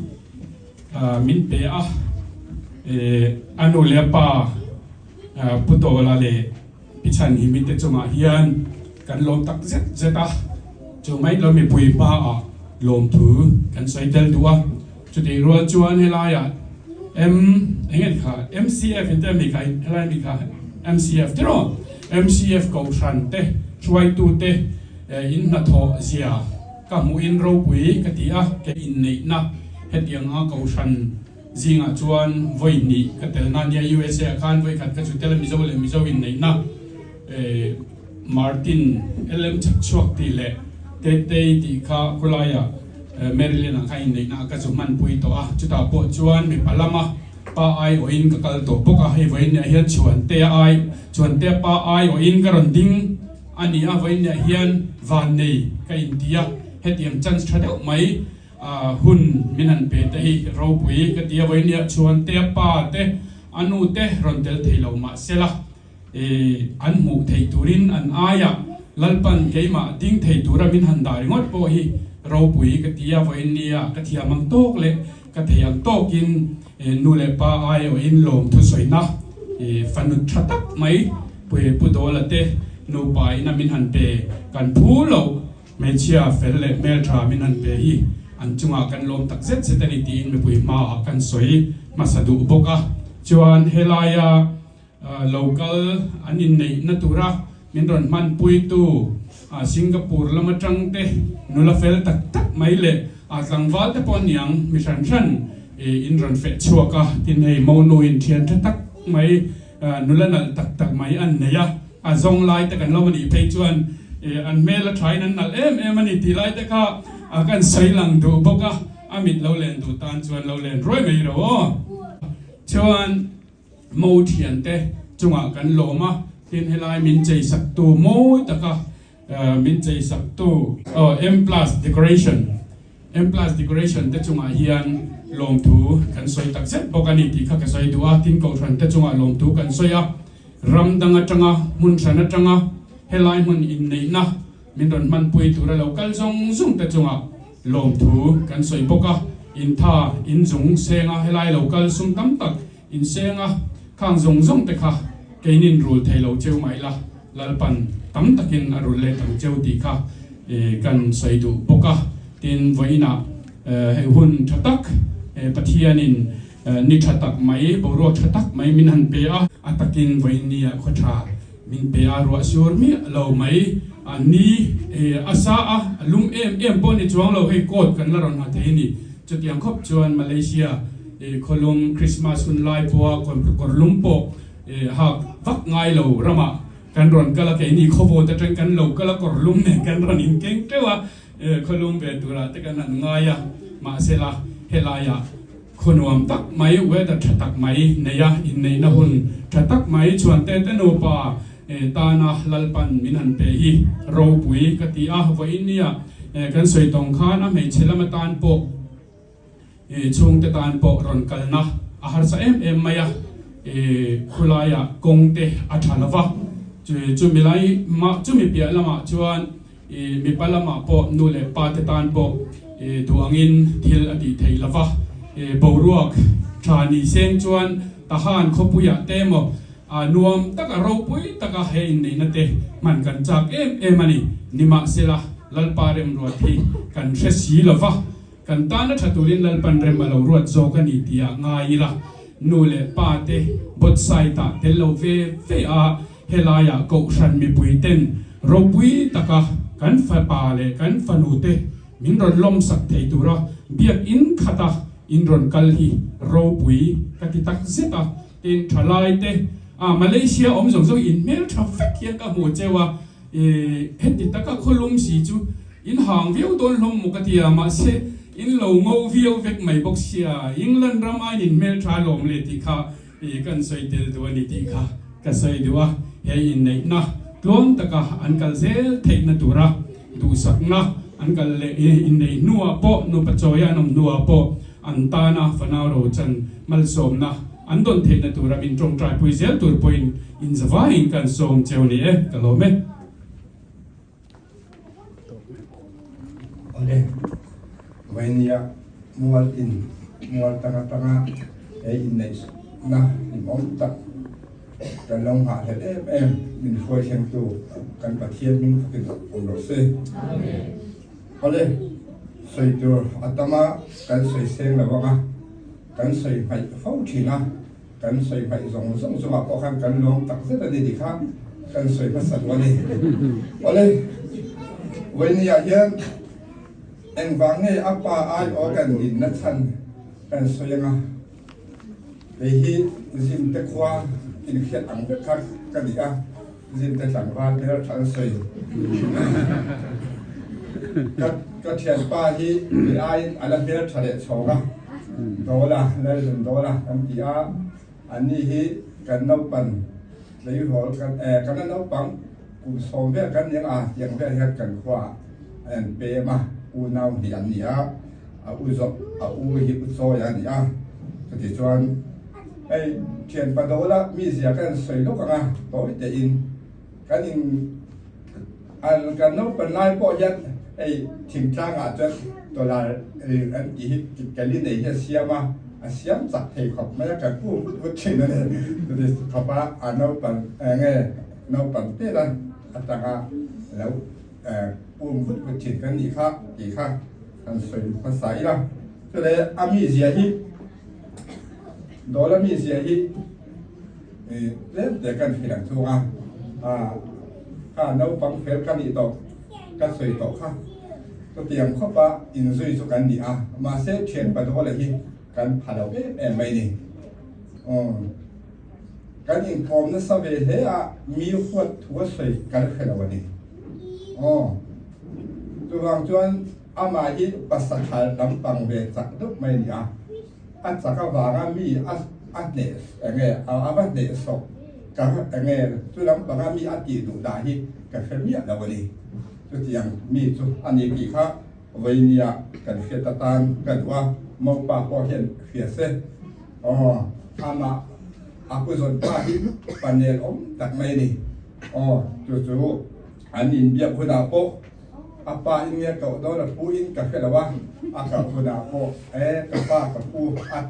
min pe a, a nu leh a pa Pu Tawla leh Pi Chhanhimi te chungah hian kan lawm tak zet zet a, chu mai lo mipui hmaah lawmthu kan sawi tel duh a, chutih rual chuan helaiah M eng nge kha MCF in te mi kha helai mi kha MCF tiraw MCF kohhran te hruaitu te in hnathawh zia ka hmuhin ropui ka ti a, ke inneihna hetianga kohhran Zingah chuan vawi hnih ka tel na nia USA ah khan vawi khat ka chu tel a Mizo leh Mizo inneihna Martin LM Chhakchhuak tih leh Tetei tih kha khulaiah Maryland ah khan inneihna ah ka zu hmanpui tawh a, chutah pawh chuan mipa lama pa aiawhin ka kal tawh bawk a, hei vawiin niah hian Chhuantea ai Chhuantea pa aiawhin ka rawn ding a ni a, vawiin niah hian vannei ka inti a, hetiang chance tha deuh mai Hun min han pe te hi ropui ka ti a, vawinia chuan te a pa te a nu te rawn tel thei lo mah sela an hmuh theih turin an aiah Lalpan keimah ding thei tura min han dah ringawt pawh hi ropui ka ti a, vawinia ka thiam ang tawk leh ka thei ang tawkin nu leh pa aiawhin lawmthusawina fanu tha tak mai Pu Dawla te nupa ina min han pe kan phu loh. Hmeichhia fel leh hmeltha min han pe hi an chungah kan lawm tak zet zet a ni tiin mipui hmaah kan sawi hmasa duh bawk a. Chuan helaia local an inneihna tura min rawn hmanpuitu Singapore lam atang te nula fel tak tak mai leh tlangval te pawh aniang mi hran hran in rawn feh chhuak a, tin hei monu in thian tha tak mai nula nalh tak tak mai an nei a. A zawng lai te kan lo anih phei chuan an hmel a thain an nalh em em a ni tih lai te kha kan sawi lang duh bawk a, a mit lo len duh tan chuan lo len ruai mai ro aw. Chuan mo thian te chungah kan lawm a, tin helai min chei sak tu mawi taka min chei sak tu aw M plus decoration M plus decoration te chungah hian lawmthu kan sawi tak zet bawk a ni tih kha ka sawi duh a, tin kohhran te chungah lawmthu kan sawi a. Ram dang atanga, hmun hran atanga helai hmun inneihna min rawn hmanpui tura lo kal zawng zawng te chungah lawmthu kan sawi bawk a. Intha, inzung senga helai lo kal sum tam tak insenga khang zawng zawng te kha keinin rul thei lo cheu mah ila Lalpan tam takin a rul let ang cheu tih kha kan sawi duh bawk a. Tin, vawiinah. Hei hun tha tak Pathianin ni tha tak mai, boruak tha tak mai min han pe a. A takin vawiinnia khaw tha min pe a, ruah sur miah lo mai a ni. A sa a, a lum em em pawh ni chuang lo, hei coat kan la rawn ha thei a ni. Chutiang khawp chuan Malaysia khawlum Christmas hun lai pawha kawr lum pawh hak vak ngai lo ramah kan rawn kal a, keini khawvawt atang kan lo kal a, kawr lum nen kan rawn inkeng teuh a. Khawlum ve turah te kan han ngai a, mahsela helaiah khuanuam tak mai, weather tha tak mai nei a, inneihna hun tha tak mai Chhuante te nupa tana Lalpan min han pe hi ropui ka ti a, vawiin nia kan sawi tawng khan a hmeichhe lam atan pawh chhungte tan pawh rawn kalna a harsa em em mai a, khulaiah kawng te a tha lova, chumi lai chumi piah lamah chuan Mipa lamah pawh nu leh pa te tan pawh duh angin thil a tih theih lova, boruak tha ni seng chuan Tahan khawpuiah te emaw nuam taka ropui taka he inneihna te hman kan chak em em a ni. Nimahsela, Lalpa remruat hi kan hre si lova, kan tana tha turin Lalpan rem a lo ruat zawk a ni tih ah ngai ila, nu leh pa te both side ah tel lo ve ve a, Helaiah Kohhran mipuiten ropui taka kan fapa leh kan fanute min rawn lawmsak thei tura biakinn khata in rawn kal hi ropui ka ti tak zet a. Tin, thalaite, ah Malaysia awm zawng zawng in hmeltha vek hian ka hmu cheu a, heti taka khawlum si chu in hang viau dawn hlawm maw ka ti a, mahse in lo ngo viau vek mai bawk sia, England ram aiin in hmeltha lawm le tih kha I kan sawi tel duh a ni tih kha ka sawi duh a, he inneihna tluang taka an kal zel theihna tura duhsakna an kal leh inneih hnuah pawh nupa chawia an awm hnuah pawh an tana fanau rochan malsawmna an dawn theihna tura min tawngtaipui zel tur pawhin inzavaiin kan sawm cheu ni e, ka lawm e. Awle, Vainia mual in mual tang atanga he inneihna hlimawm tak kan lo nghahhlelh em em min hruai thlengtu kan Pathian hming fakin awm rawh se. Awle, sawi tur a tam a, kan sawi seng lo ang a, kan sawi hmaih fo thin a. Kan sawi hmaih zawng zawng chungah pawh khan kan lawm tak zet a ni tih kha kan sawi hmasa duh a ni. Awle, Vawinia hian engvang nge a pa aiaw kan dinna chhan kan sawi anga, kei hi Zimte khua inhriat ang vek kha ka ni a, Zimte tlangval hmel tha an sawi. Ka thianpa hi kei aiin a la hmel tha leh chhawng a. Dawla, Lalzun Dawla kan ti a, anni hi kan naupan tleirawl kan eh kan la naupang kum sawm vel kan ning a tiang vel hian kan khua ah an pem a, unau hnih an ni a, a u zawk a u hi u chawi a ni a, chutih chuan hei thianpa Dawla mizia kan sawi lawk ang a, tawi tein kan in An kan naupan lai pawh hian hei thingtlang ah chuan dollar ring an tih hi kali nei hi a siam a, a siam chak thei khawp mai a, kan pu vut vut thin a ni. Chuti khawp a a naupan eng nge naupan tel a atanga lo um vut vut thin kan nih kha tih kha kan sawi hmasa ila. Chule a mizia hi dollar mizia hi Tlem te kan hrilh ang chhung a, kha naupang fel ka nih tawh ka sawi tawh kha chutiang khawp a inzui chu kan ni a, mahse thian Padawla hi kan pha lo em em mai ni. Kan inkawm nasa ve hle a, mi huat thu a sawi kan hre lo a ni. Chuvang chuan amah hi pasathal lampang ve chak deuh mai a ni a. A chak avanga mi a a hneh enge a va hneh sawk ka enge chu lampanga mi a tih duh dah hi ka hre miah lo a ni. Chutiang mi chu a ni tih kha vawinia kan hriat atan ka duh a, Mopa pawh hian hria se. Aw, amah a pu zawn pa hi panel awm tak mai a ni. Aw, chu chu an inbiak hunah pawh A pa in nge koh dawn a pu in ka hre lo a, a koh hunah pawh e ka pa ka pu a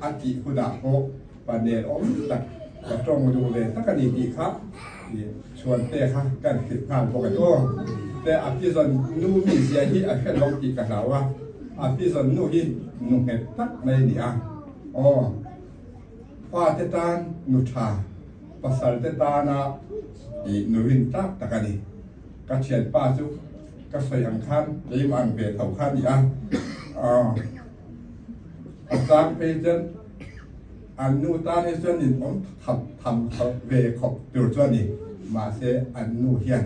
a tih hunah pawh pa nel awm tak ka tawng duh ve tak a ni tih kha i chhuan te kha kan hrilh nghal bawk a ni aw. Te a pi zawn nu mi zia hi a hre lo tih ka hlau a. A pi zawn nu hi nu nghet tak mai a ni a. Aw, fate tan nu tha, pasal te tana ih nu rin tlak tak a ni. Ka thianpa chu ka sawi ang khan keimah ang ve tho kha a ni a. Aw, a chang phei chuan an nu tan hi chuan in awm tham tham ve khawp tur chu a ni. Mahse an nu hian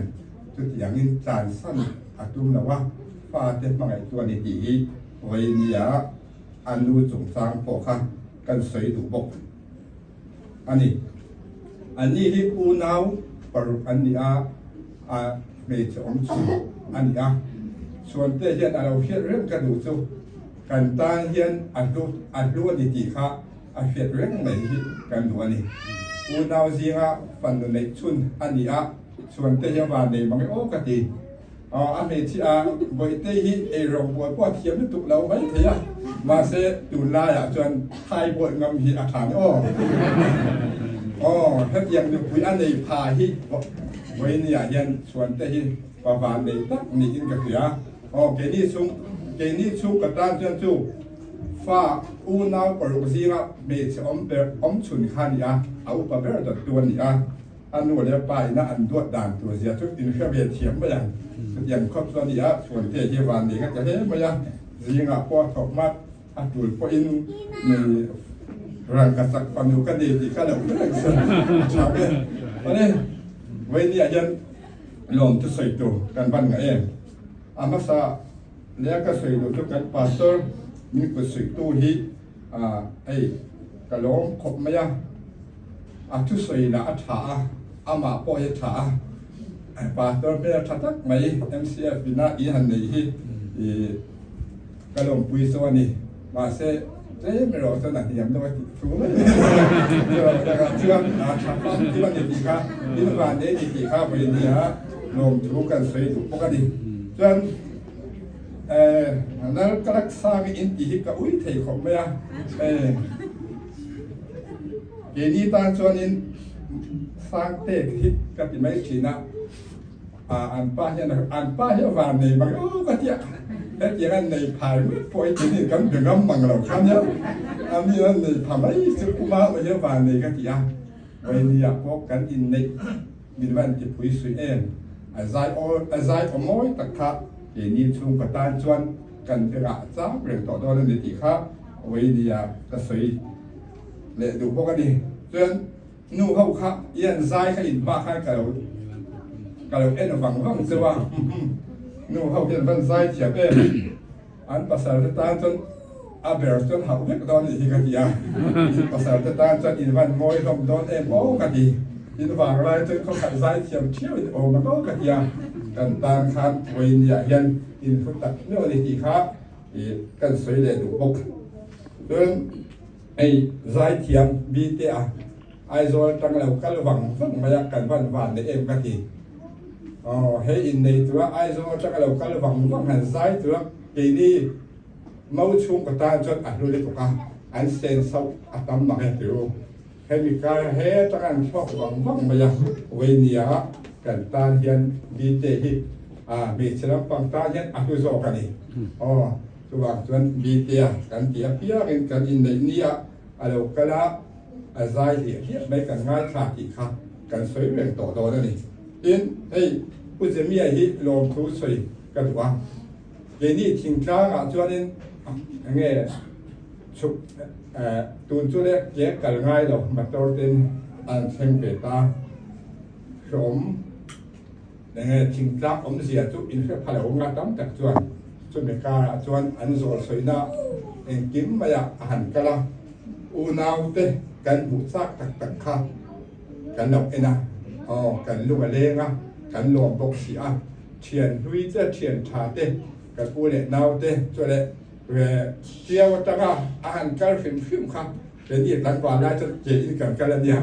chutiangin tlansan a tum lo a, fate hmangaihtu a ni tih hi vawinia a nu chungchang pawh kha kan sawi duh bawk a ni. Anni hi unau paruk an ni a, a hmeichhe awm chhun a ni a, chhuante hian a lo hriat reng ka duh chu kan tan hian a hlu a hlu a ni tih kha a hriat reng mai hi kan duh a ni. Unau zinga fanu neih chhun a ni a, chhuante hi a van nei mang e aw ka ti. A hmeichhia a Bawihte hi eirawng bual pawh a thiam lutuk lo mai thei a, mahse tunlaiah chuan thai bawih ngam hi a tha ni aw. Aw, hetiang nupui a nei pha hi Vawinia hian chhuante hi pa van nei tak niin ka hria. Aw, keini chhung, keini chhung ka tan chuan chu fa unau paruk zinga hmeichhe awm ber awm chhun kha a ni a, a upa ber dawttu a ni a. A nu leh pa ina an duat dan tur zia chu in hre ve thiam mai ang. Chutiang khawp chu a ni a, Chhuante hi van nei ka ti hle mai a, zingah pawh a thawk mat, a tul pawhin mi rangka chak fanu ka nei tih kha lo hre reng se a tha ve. Awle, Vawinia hian lawm chu sawi tur kan van ngah em? A hmasa leh a ka sawi duh chu kan pastor min kut suihtu hi hei ka lawm khawp mai a. A thusawi lah a tha a, amah pawh hi a tha a, pastor hmel tha tak mai MCF ina i han nei hi i ka lawmpui chu a ni. Mahse tlem erawh chuan a hniam deuh a tih thu mai a ni. Chuan a tha fam thil a ni tih kha in van nei ni tih kha vawi nia lawmthu kan sawi duh bawk a ni. Chuan Lal Kalaksangi in tih hi ka ui thei khawp mai a. Keini tan chuanin Sangte hi ka ti mai thin a, an pa hian an pa hi a van nei mang aw ka tia, hetiang an nei phai ngawt pawh hi keini kan be ngam mang lo kha nia, a mi an nei pha mai chu kuma hi a van nei ka ti a, Vawinia pawh kan inneih min van ti phui suih em, a zai aw a zai aw mawi tak kha keini chhungkaw tan chuan kan tirah chak reng tawh dawn a ni tih kha Vawinia ka sawi. leh duh bawk a ni. Chuan nu ho kha i an zai kha in hma khan ka lo ka lo en vang vang cheu a, nu ho hian van zai thiam em, an pasal te tan chuan a ber chuan hauh vek dawn nih hi ka ti a, in pasal te tan chuan in van mawi hlawm dawn em aw ka ti, in vang lai chuan khawkhat zai thiam thiau in awm ang aw ka ti a, kan tan khan vawinia hian in hlu tak meuh a ni tih kha kan sawi leh duh bawk. Chuan Hei zaithiam bite a Aizawl atang lo kal vang vang mai a kan van van leh em ka ti. Aw hei innei tura Aizawl atang lo kal vang vang han zai tura keini mau chhungkaw tan chuan a hlu lutuk a, an sen sauh a tam mang e ti u. Hemi kar he atang an thlawk vang vang mai a, Weinia kan tan hian bite hi a hmeichhe lampang tan hian a hlu zawk a ni. Aw. Chuvang chuan Bitea kan tih apiangin kan inneih nia a lo kal a, a zai hliah hliah mai kan ngaithla tih kha kan sawi reng tawh dawn a ni. Tin, hei Pu Jemia hi lawmthu sawi ka duh a, keini thingtlangah chuanin eng nge chhuk tun chu le ke kal ngai lo motor ten an thleng ve ta hlawm. Enge thingtlak awmzia chu inhre pha lo nga tam tak chuan chumi karah chuan an zawl sawina engkim maiah a han kal a, unaute kan hmuh chak tak tak kha kan lo en a, aw kan lung a leng a, kan lawm bawk si a, thian hlui che thian tha te kan u leh naute chu leh ve chiau atanga a han kal hrim hrim kha Keini tlangval lai chuan ke in kan kal a nia,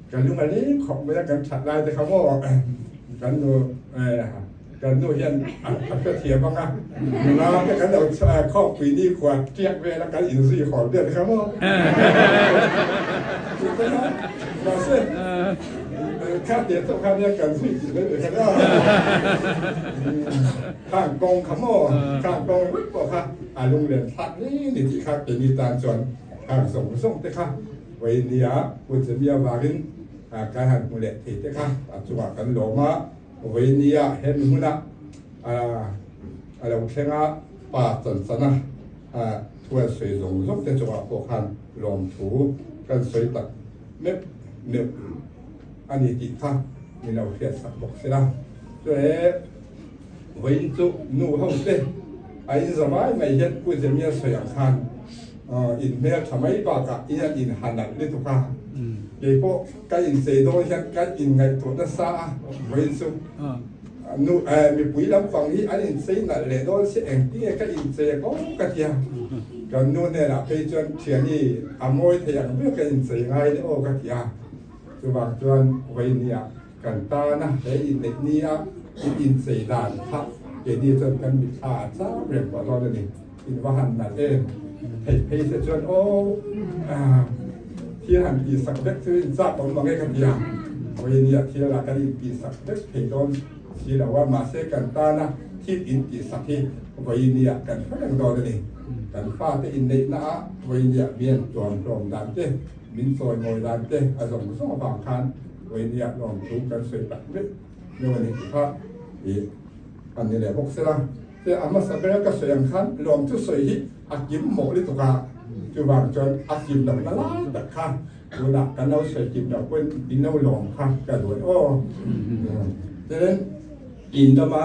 kan lung a leng khawp mai a, kan that lai te kha maw kan nu kan nu hian a hrethiam ang a, nula te kan lo khawmpui ni khua tiak vel a kan inzui haw vel te kha maw. Mahse Kha te chauh kha nia kan zui tih mai mai kha nia. Khang kawng kha maw, khang kawng ringawt pawh kha a lunglen thlak ni ni tih kha keini tan chuan khang zawng zawng te kha vawinia Pu Chemia vangin kan han hmu leh thei te kha a chungah kan lawm a. Vawinia hemi hmuna a lo thleng a, pa chanchana thu an sawi zawng zawng te chungah pawh khan lawmthu kan sawi tak meuh meuh a ni tih kha min lo hriat sak bawk se la. Chuan vawiin chu nu ho te a in za mai mai hian Pu Zemia sawi ang khan in hmel tha mai bakah in an in ha nalh lutuk a, keipawh ka inchei dawn hian ka inngaihtuah nasa a, vawiin chu nu mipui lampang hi an inchei nalh leh dawn si engtinge ka inchei a ko ka ti a, kan nu hnenah phei chuan thiani a mawi thei ang ber ka inchei ngai le aw ka ti a, chuvang chuan vawinia kan tana he inneih nia in inchei dan kha keini chuan kan mitthla a cham reng pawh dawn a ni. In va han nalh em? Theih phei se chuan aw thil han tih sak vek chu in chak awm mang e ka ti a, vawinia thil ah kan in tih sak vek thei dawn si lo a, mahse kan tana thil in tih sak hi vawinia kan hre reng dawn a ni. Kan fate inneihna ah vawinia mian tuam hlawm dan te, min chawimawi dan te a zawng zawng avang khan vawinia lawmthu kan sawi tak meuh meuh a ni tih kha i a ni leh bawk sela. Te a hmasa ber ka sawi ang khan lawm chu sawi hi a kim mawh lutuk a, chuvang chuan a kim loh na lai tak kha tunah kan lo sawi kim loh pawhin in lo lawm kha ka duai aw. Tin, in lama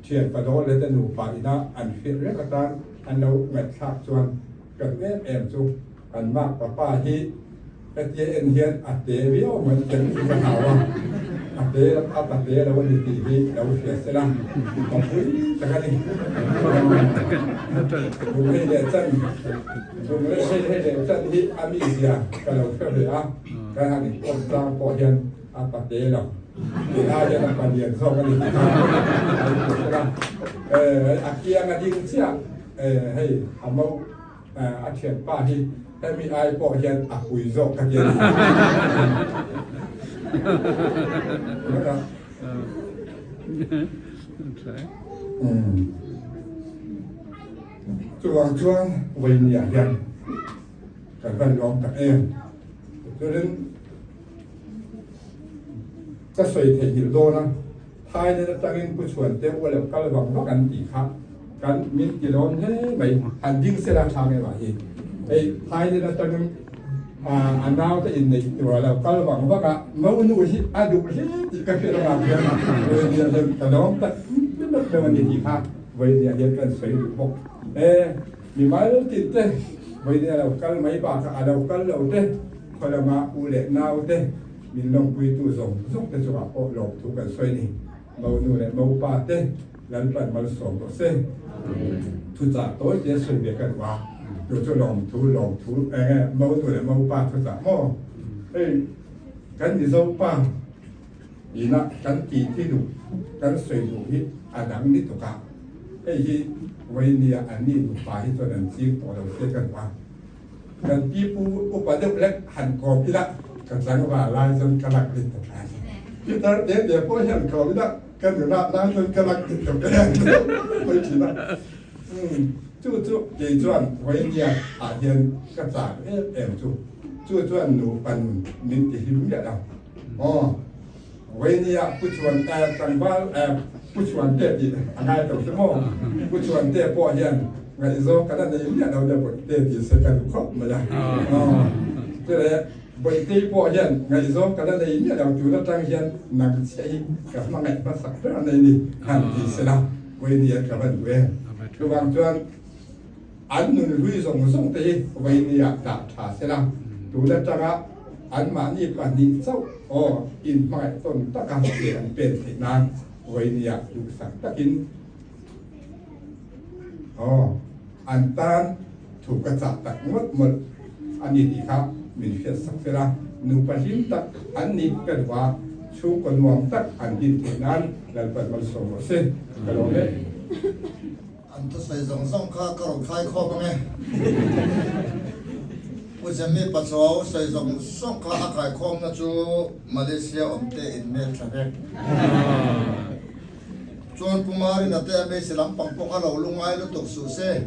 thian padawl leh te nupa ina an hrilh reng atan an lo ngaihthlak chuan ka duh em em chu kan makpa pa hi Hetia en hian a te viau mai chen chu ka hau a, a te a pa te lo a ni tih hi lo hria se la, ka pui tak a ni. Bung hei leh chan, bung leh hei hei leh chan hi a mizia ka lo hre ve a, kan han inkawm tlang pawh hian a pa te lo, tih lai hian a pa lian zawk a ni tih kha lo hria se la. A kiang a ding chiah, hei a mo. A thianpa hi hemi ai pawh hian a pui zawk ka ti a ni. Chuvang chuan vawinia hian kan van lawm tak em. Chuanin ka sawi theihnghilh dawn a. Thailand atangin Pu Chhuante u lo kal vang vak an tih kha kan min ti lawm hle mai. Han ding sela tha nge mah hi. Hei Thailand atangin a naute inneih tur a lo kal vang vak a, monu hi a duh hle tih ka hriat avang hian vawinia hian ka lawm tak mek deuh a ni tih kha vawinia hian kan sawi duh bawk. E mimal tin te vawinia lo kal mai bakah a lo kal lo te khaw lama u leh naute Min lawmpuitu zawng zawng te chungah pawh lawmthu kan sawi ni. Monu leh Mopa te Lalpan malsawm rawh se. Thuchah tawi te sawi ve ka duh a, chu chu lawmthu lawmthu eng nge Monu leh Mopa thuchah maw? Hei kan Mizo pa ina kan ti thi duh kan sawi duh hi a dang ni tuk a, hei hi vawinia an ni nupa hi chuan an ching tawh lo se ka duh a. Kan pipu upa deuh lek han kawm ila ka tlangval lai chuan ka lak rit ta thlai. Pitar te te pawh hian kawm ila ka nunat lai chuan ka lak rit ta thlai mai thin a. Chu chu kei chuan vawinia ah hian ka chak em em chu. Chu chuan nupa nun min ti hlim miah lo. Aw vawinia pu chuan tlangval pu chuan te tih a ngai lo se maw. Pu chuan te pawh hian Ngaihzawng kan a nei miah lo deuh Bawihte tih se ka duh khawp mai a. Chule Bawihtei pawh hian ngaihzawng kan a nei miah lo tun atang hian nang chiah hi ka hmangaih hmasak ber a nei ni han ti se la Vawinia ka va duh em. Chuvang chuan an nun hlui zawng zawng te hi Vawinia dah tha se la tun atanga anmahni pahnih chauh aw inhmangaih tawn taka ke an pen theih nan Vawinia duhsak takin Aw, an tan thu ka chah tak ngawt mawlh a ni tih kha min hriat sak fel a, nupa hlim tak an nih ka duh a, chhungkaw nuam tak an din theih nan Lalpan malsawm rawh se, ka lawm e. An thusawi zawng zawng kha ka rawn khai khawp ang e. Pu Jemmy Pachuau sawi zawng zawng kha a kaikhawmna chu Malaysia awmte in hmel tha vek. Chuan Pu Marina te a hmeichhe lampang pawh kha lo lungai lutuk suh se.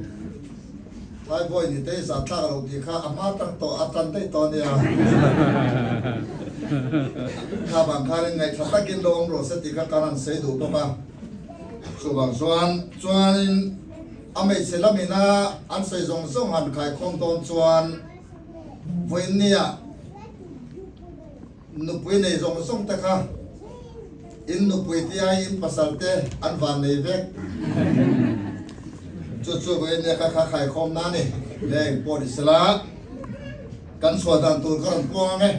Thlaibawi ni te zah thlak lo tih kha a hma tang tawh a tan daih tawh a nia. Kha vang khanin ngaihthla takin lo awm rawh se tih kha kan han sawi duh bawk a. Chuvang chuan chuanin a hmeichhe lamina an sawi zawng zawng han khaikhawm dawn chuan vawiinnia nupui nei zawng zawng te kha in nupui te ai in pasal te an van nei vek. Chu chu vawiinnia kha kha khaikhawm na a ni. Leng pawh ni sela kan chhuah dan tur ka rawn puang ang e.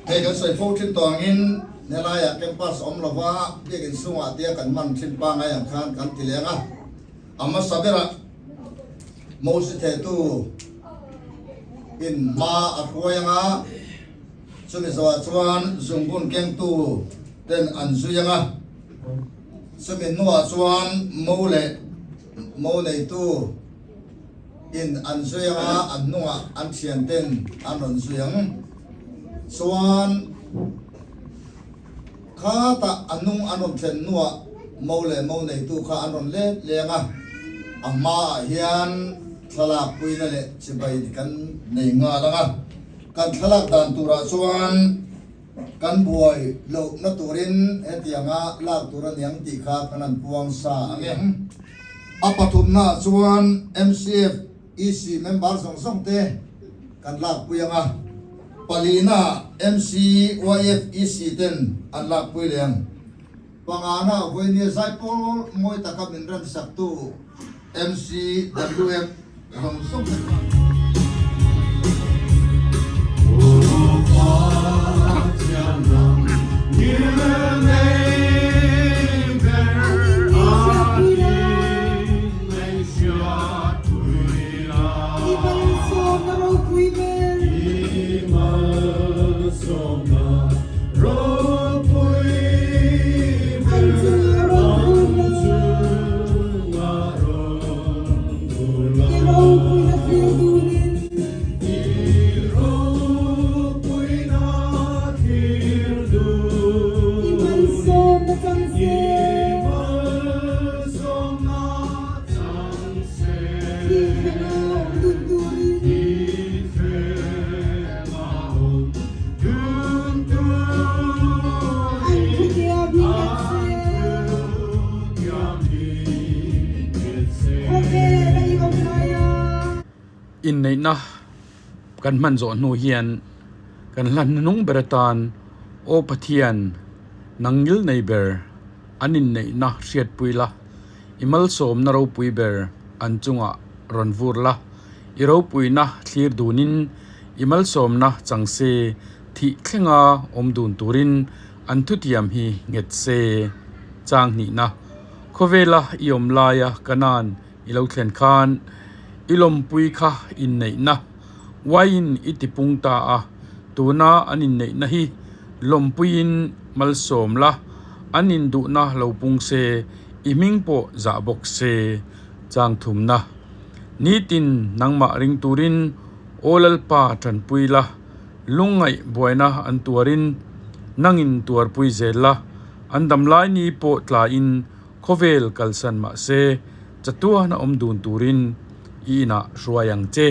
Hei kan sawi fo thin tawh angin helaiah campus awm lova biakinn chhungah tia kan hman thin pangai ang khan kan ti leng a, a hmasa berah Mosi thehtu in hma a hruai ang a, chumi zawhah chuan zungbun kengtu ten an zui ang a, chumi hnuah chuan mo leh mo neitu in an zui ang a, an hnungah an thian ten an rawn zui ang. Chuan khatah a hnung an rawn thlen hnuah mo leh mo neitu kha an rawn let leng a, a hmaah hian thlalak puina leh chibai kan nei nghal ang a. Kan thlalak dan turah chuan kan buai lohna turin hetianga lak tur a niang tih kha kan han puang sa ang e. A pathumnaah chuan MCF EC member zawng zawng te kan lakpui ang a, palinaah MCYF EC ten an lakpui leh ang. Pangana vawinia zaipawl mawi taka min remsaktu MCWF zawng zawng te kha. Inneihna kan hman zawh hnu hian kan hla hnung ber atan Aw Pathian nang ngil nei ber an inneihna hriatpui la. I malsawmna ropui ber an chungah rawn vur la, i ropuina thlir dunin i malsawmna chang se, thih thlenga awm dun turin an thutiam hi nghet se. Chang hnihna, Khawvela i awm laia Kanaan i lo thlen khan i lawmpui kha inneihna uaiin i tipung ta a, tuna an inneihna hi lawmpuiin malsawm la, an induhna lo pung se, i hming pawh zah bawk se. Chang thumna, Nitin nangmah ring turin Aw Lalpa tanpui la, lungngaih buaina an tuarin nangin tuarpui zel la, an damlai ni pawh tlain Khawvel kalsan mah se chatuan a awm dun turin i inah hruai ang che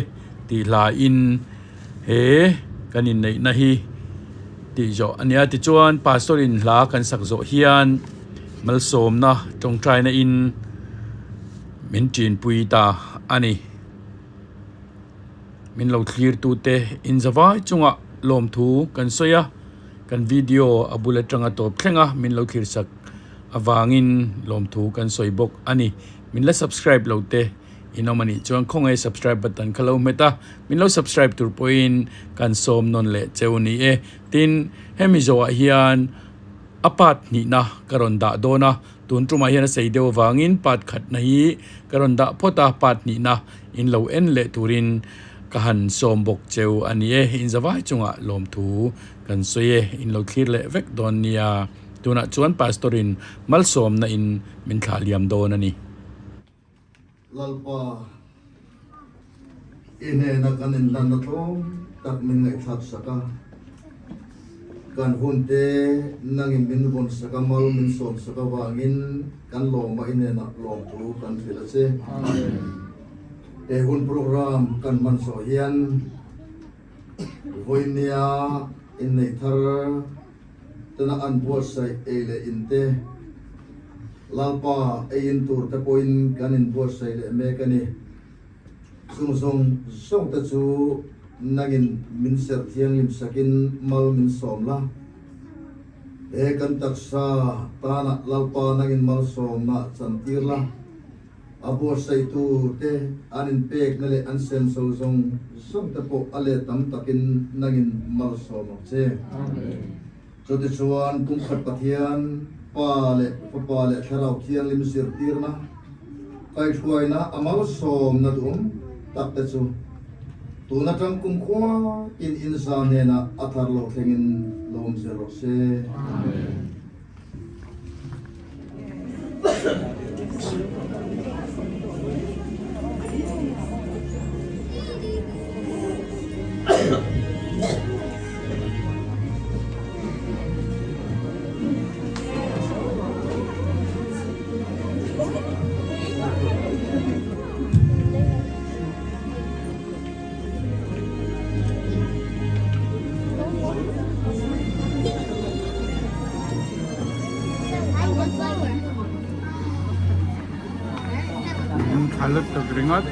tih hlain he kan inneihna hi tih zawh a nia. Tichuan Pastor in hla kan sak zawh hian malsawmna tawngtaina in min tinpui ta a ni. Min lo thlir tute inzavai chungah lawmthu kan sawi a, kan video a bul atanga tawp thleng a min lo thlir sak. Avangin lawmthu kan sawi bawk a ni. Min la subscribe lo te in awm a nih chuan khawngaih subscribe button kha lo hmet a, min lo subscribe tur pawhin kan sawm nawn leh cheu ni e. Tin, hemi zawhah hian a part hnihna ka rawn dah dawn a, tun tumah hian a sei deuh avangin part khatna hi ka rawn dah phawt a, part hnihna in lo en leh turin ka han sawm bawk cheu a ni e. Inzavai chungah lawmthu kan sawi e, in lo thlir leh vek dawn nia. Tunah chuan Pastor in malsawmna in min thlah liam dawn a ni. Lalpa, I hnena kan inhlanna tlawm tak min ngaihthlak sak a, kan hunte nangin min vawn sak a, mal min sawm sak avangin kan lawma i hnenah lawmthu kan hrilh a che. He hun program kan hman zawh hian vawinia inneih thar tena an buatsaih ei leh inte Lalpa ei in tur te pawhin kan inbuatsaih leh mek a ni. Chung zawng zawng te chu nangin min serh thianghlim sakin mal min sawm la. He kan taksa tanah Lalpa nangin malsawmna chantir la. A buatsaihtu te an inpekna leh an senso zawng zawng te pawh a let tam takin nangin malsawm ang che. Chutichuan pumkhat Pathian, Pa leh Fapa leh Thlarau Thianghlim zirtirna, kaihhruaina a malsawmna duhawm tak te chu tun atang kumkhua in inza hnenah a thar lo thlengin lawm zel rawh se. Amen. Tha lutuk ringawt.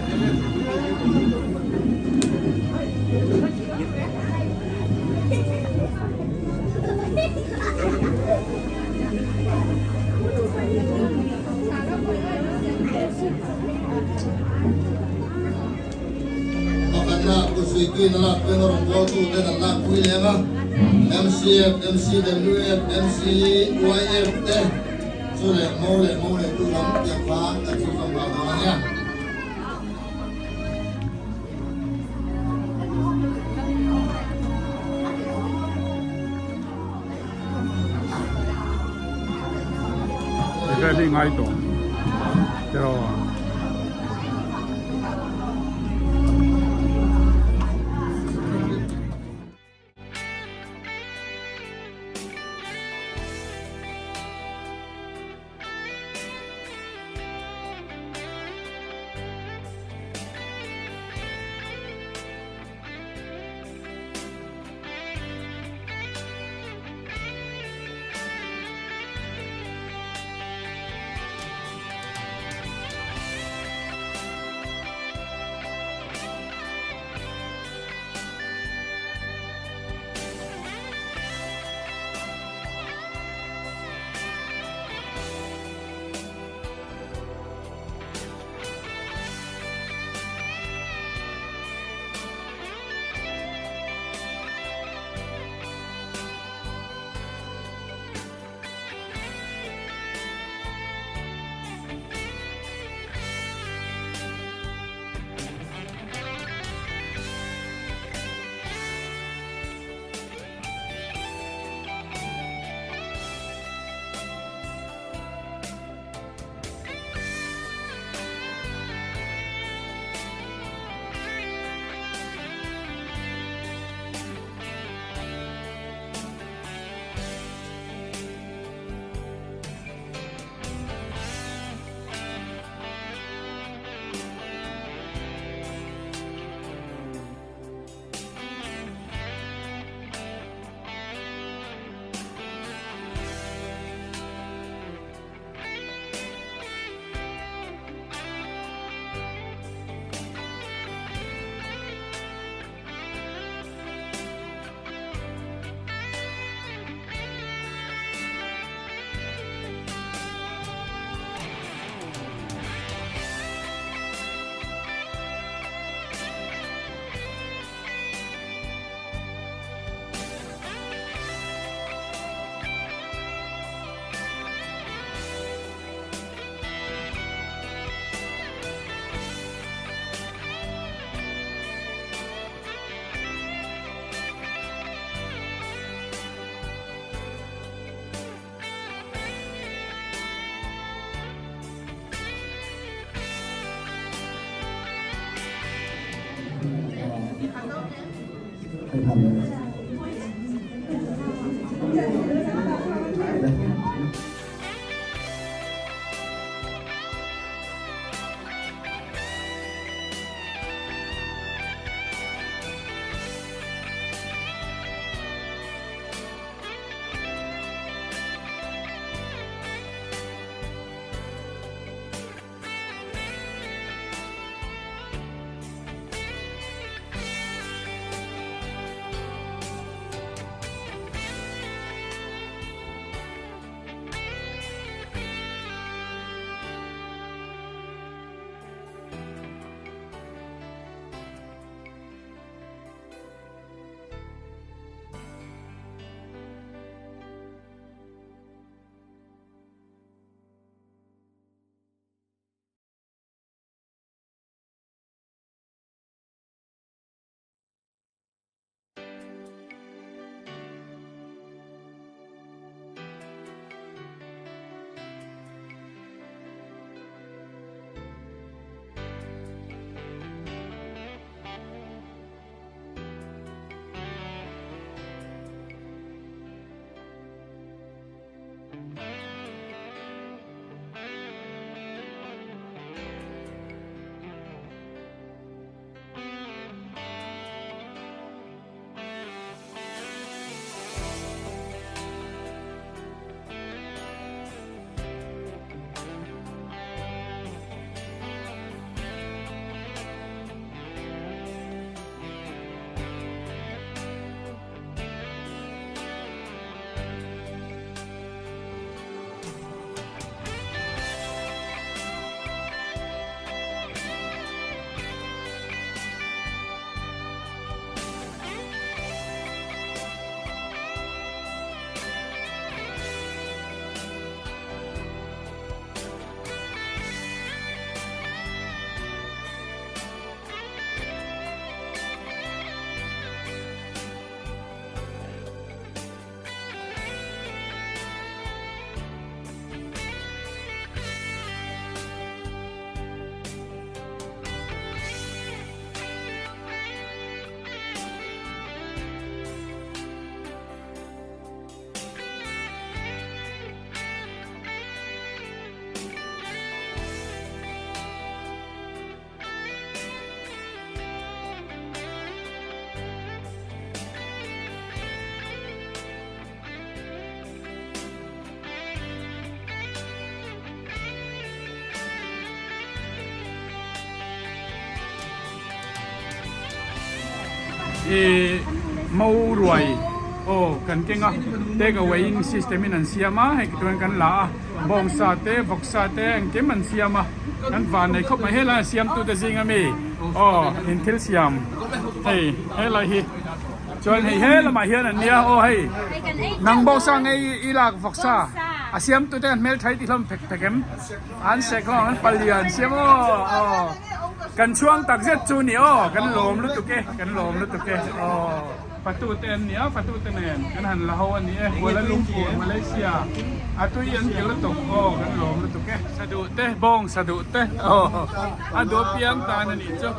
Pakhatna Kutsuituin a lakpuiin a rawn bawltuten an lakpui leng a, MCF, MCWF, MCYF te chu leh ngo leh ngo neitu lam tiang khan kan chhun zawm nghal dawn a nia. Vel hi ngai tawh tiraw. I mo ruai aw kan keng a take away in system in an siam a hei tuan kan la a bawngsa te vawksa te engkim an siam a kan van nei khawp mai helai a siam tu te zing ami aw in thil siam hei helai hi chuan hei he lamah hian an nia aw hei nang bawngsa nge i lak vawksa a siam tu te an hmel tha i ti hlawm phek phek em an sek hlawm an palian siam aw aw kan chhuang tak zet chu ni aw kan lawm lutuk e kan lawm lutuk e aw. Fatu te an ni a, fatu te nen kan han la ho a ni e, Kuala Lumpur, Malaysia a tui an ti lutuk aw kan lawm lutuk e. Saduh te, bawng saduh te aw a duh apiang tan a nih chu.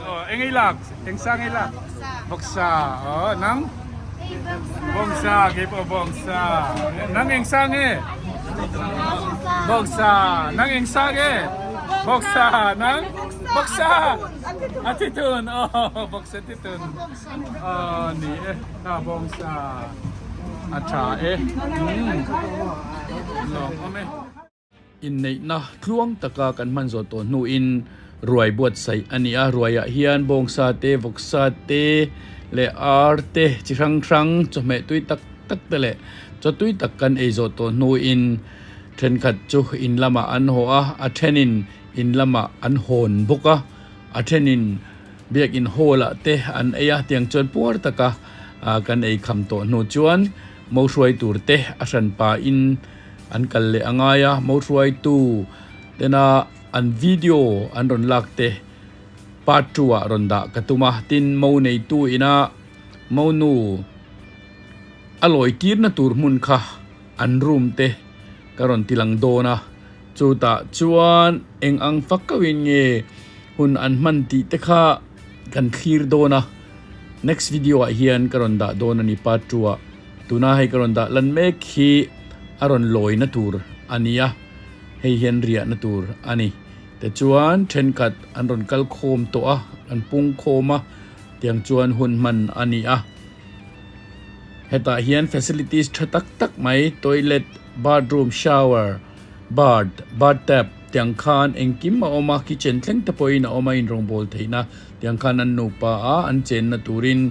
Aw eng ei lak, eng sa ngei lak? Vawksa aw nang? Bawngsa kei pawh bawngsa nang eng sa nge? Bawngsa nang eng sa nge? Bawngsa nang? Bawngsa a thitun aw bawngsa thitun. Aw ni e ta bawngsa a tha e umm lawm awm e. Inneihna tluang taka kan hman zawh tawh hnuin ruai buatsaih a ni a, ruaiah hian bawngsa te, vawksa te leh ar te chi hrang hrang chawhmeh tui tak tak te leh chaw tui tak kan ei zawh tawh hnuin thenkhat chu in lamah an haw a, a thenin in lamah an hawn bawk a, a thenin. Biakin hall ah te an ei a, tiang chuan puar taka kan ei kham tawh hnu chuan mo hruai tur te a hran pa in an kal leh a ngai a, mo hruai tu tena an video an rawn lak te part 2 ah rawn dah ka tum a, tin mo nei tu ina mo nu a lawi tir na tur hmun kha an room te ka rawn ti lang dawn a. Chutah chuan eng ang fak kauhin nge hun an hman tih te kha kan thlir dawn a next video ah hian ka rawn dah dawn a ni part 2 ah tuna hei ka rawn dah lan mek hi a rawn lawina tur a ni a hei hian riahna tur a ni tichuan thenkhat an rawn kal khawm tawh a an pung khawm a tiang chuan hun hman a ni a. Hetah hian facilities tha tak tak mai toilet, bathroom, shower, bath, bath tap tiang khan engkim a awm a, kitchen thleng te pawhin a awm a inrawngbâwl theihna tiang khan an nupa a an chenna turin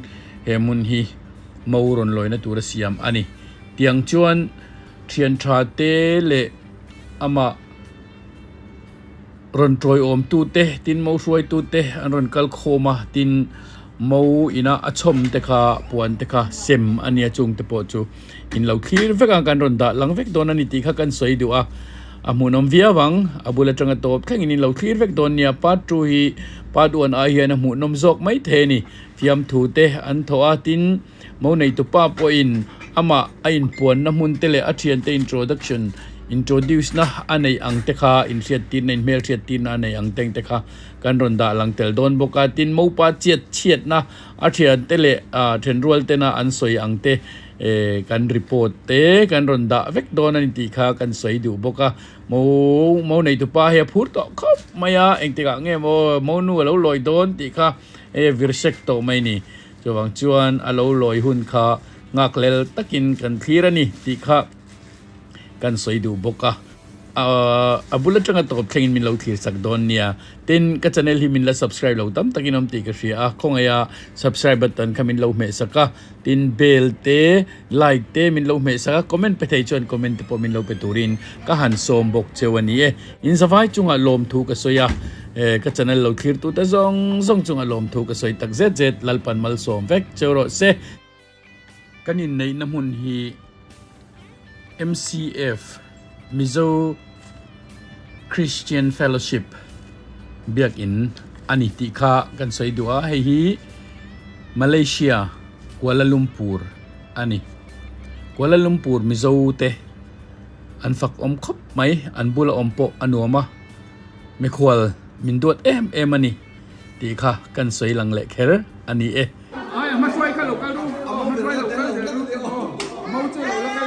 he hmun hi mo rawn lawina tur a siam a ni. Tiang chuan thian tha te leh amah rawn tawiawm tute tin mo hruai tute an rawn kal khawm a tin mo ina a chhawm te kha puan te kha sem a nia chung te pawh chu in lo thlir vek ang kan rawn dah lang vek dawn a ni tih kha kan sawi duh a a hmuhnawm viau ang a bul atanga tawp thleng in in lo thlir vek dawn nia part 2 hi part 1 ai hian a hmuhnawm zawk mai thei a ni fiamthu te an thawh a tin Mo neitupa pawhin amah a inpuanna hmun te leh a thiante introduction, introduce na a neih ang te kha inhriattirna, inhmelhriattirna a neih ang teng te kha kan rawn dah lang tel dawn bawk a. Tin, mopa chiat chhiatna a thiante leh thenrual tena an sawi ang te kan report te kan rawn dah vek dawn a ni tih kha kan sawi duh bawk a. Mo, mo neitupa hi a phur tawh khawp mai a, engtikah nge maw mo nu a lo lawi dawn tih kha hei a vir sek tawh mai ni. Chuvang chuan a lo lawi hun kha ngakhlel takin kan thlir a ni tih kha kan sawi duh bawk a. A bul atanga tawp thlengin min lo thlir sak dawn nia. Tin, ka channel hi min la subscribe lo tam takin awm tih ka hria a, khawngaih a subscribe button kha min lo hmeh sak a, tin bell te, like te min lo hmeh sak a, comment pe thei chuan comment te pawh min lo pe turin ka han sawm bawk cheu a ni e. In zavai chungah lawmthu ka sawi a. Ka channel lo thlir tute zawng zawng chunga lawmthu ka sawi tak zet zet Lalpan malsawm vek cheu rawh se. Kan inneihna hmun hi MCF, Mizo Christian Fellowship, biakin a ni tih kha kan sawi duh a, hei hi Malaysia, Kuala Lumpur a ni. Kuala Lumpur Mizo te an fak awm khawp mai, an bula awm pawh a nuam a. Mikhual min duat em em a ni tih kha kan sawi lang leh kher a ni e. Ai a hmahruai kha lo kal ru aw hmahruai lo kal zel ru aw mo chu lo la kal.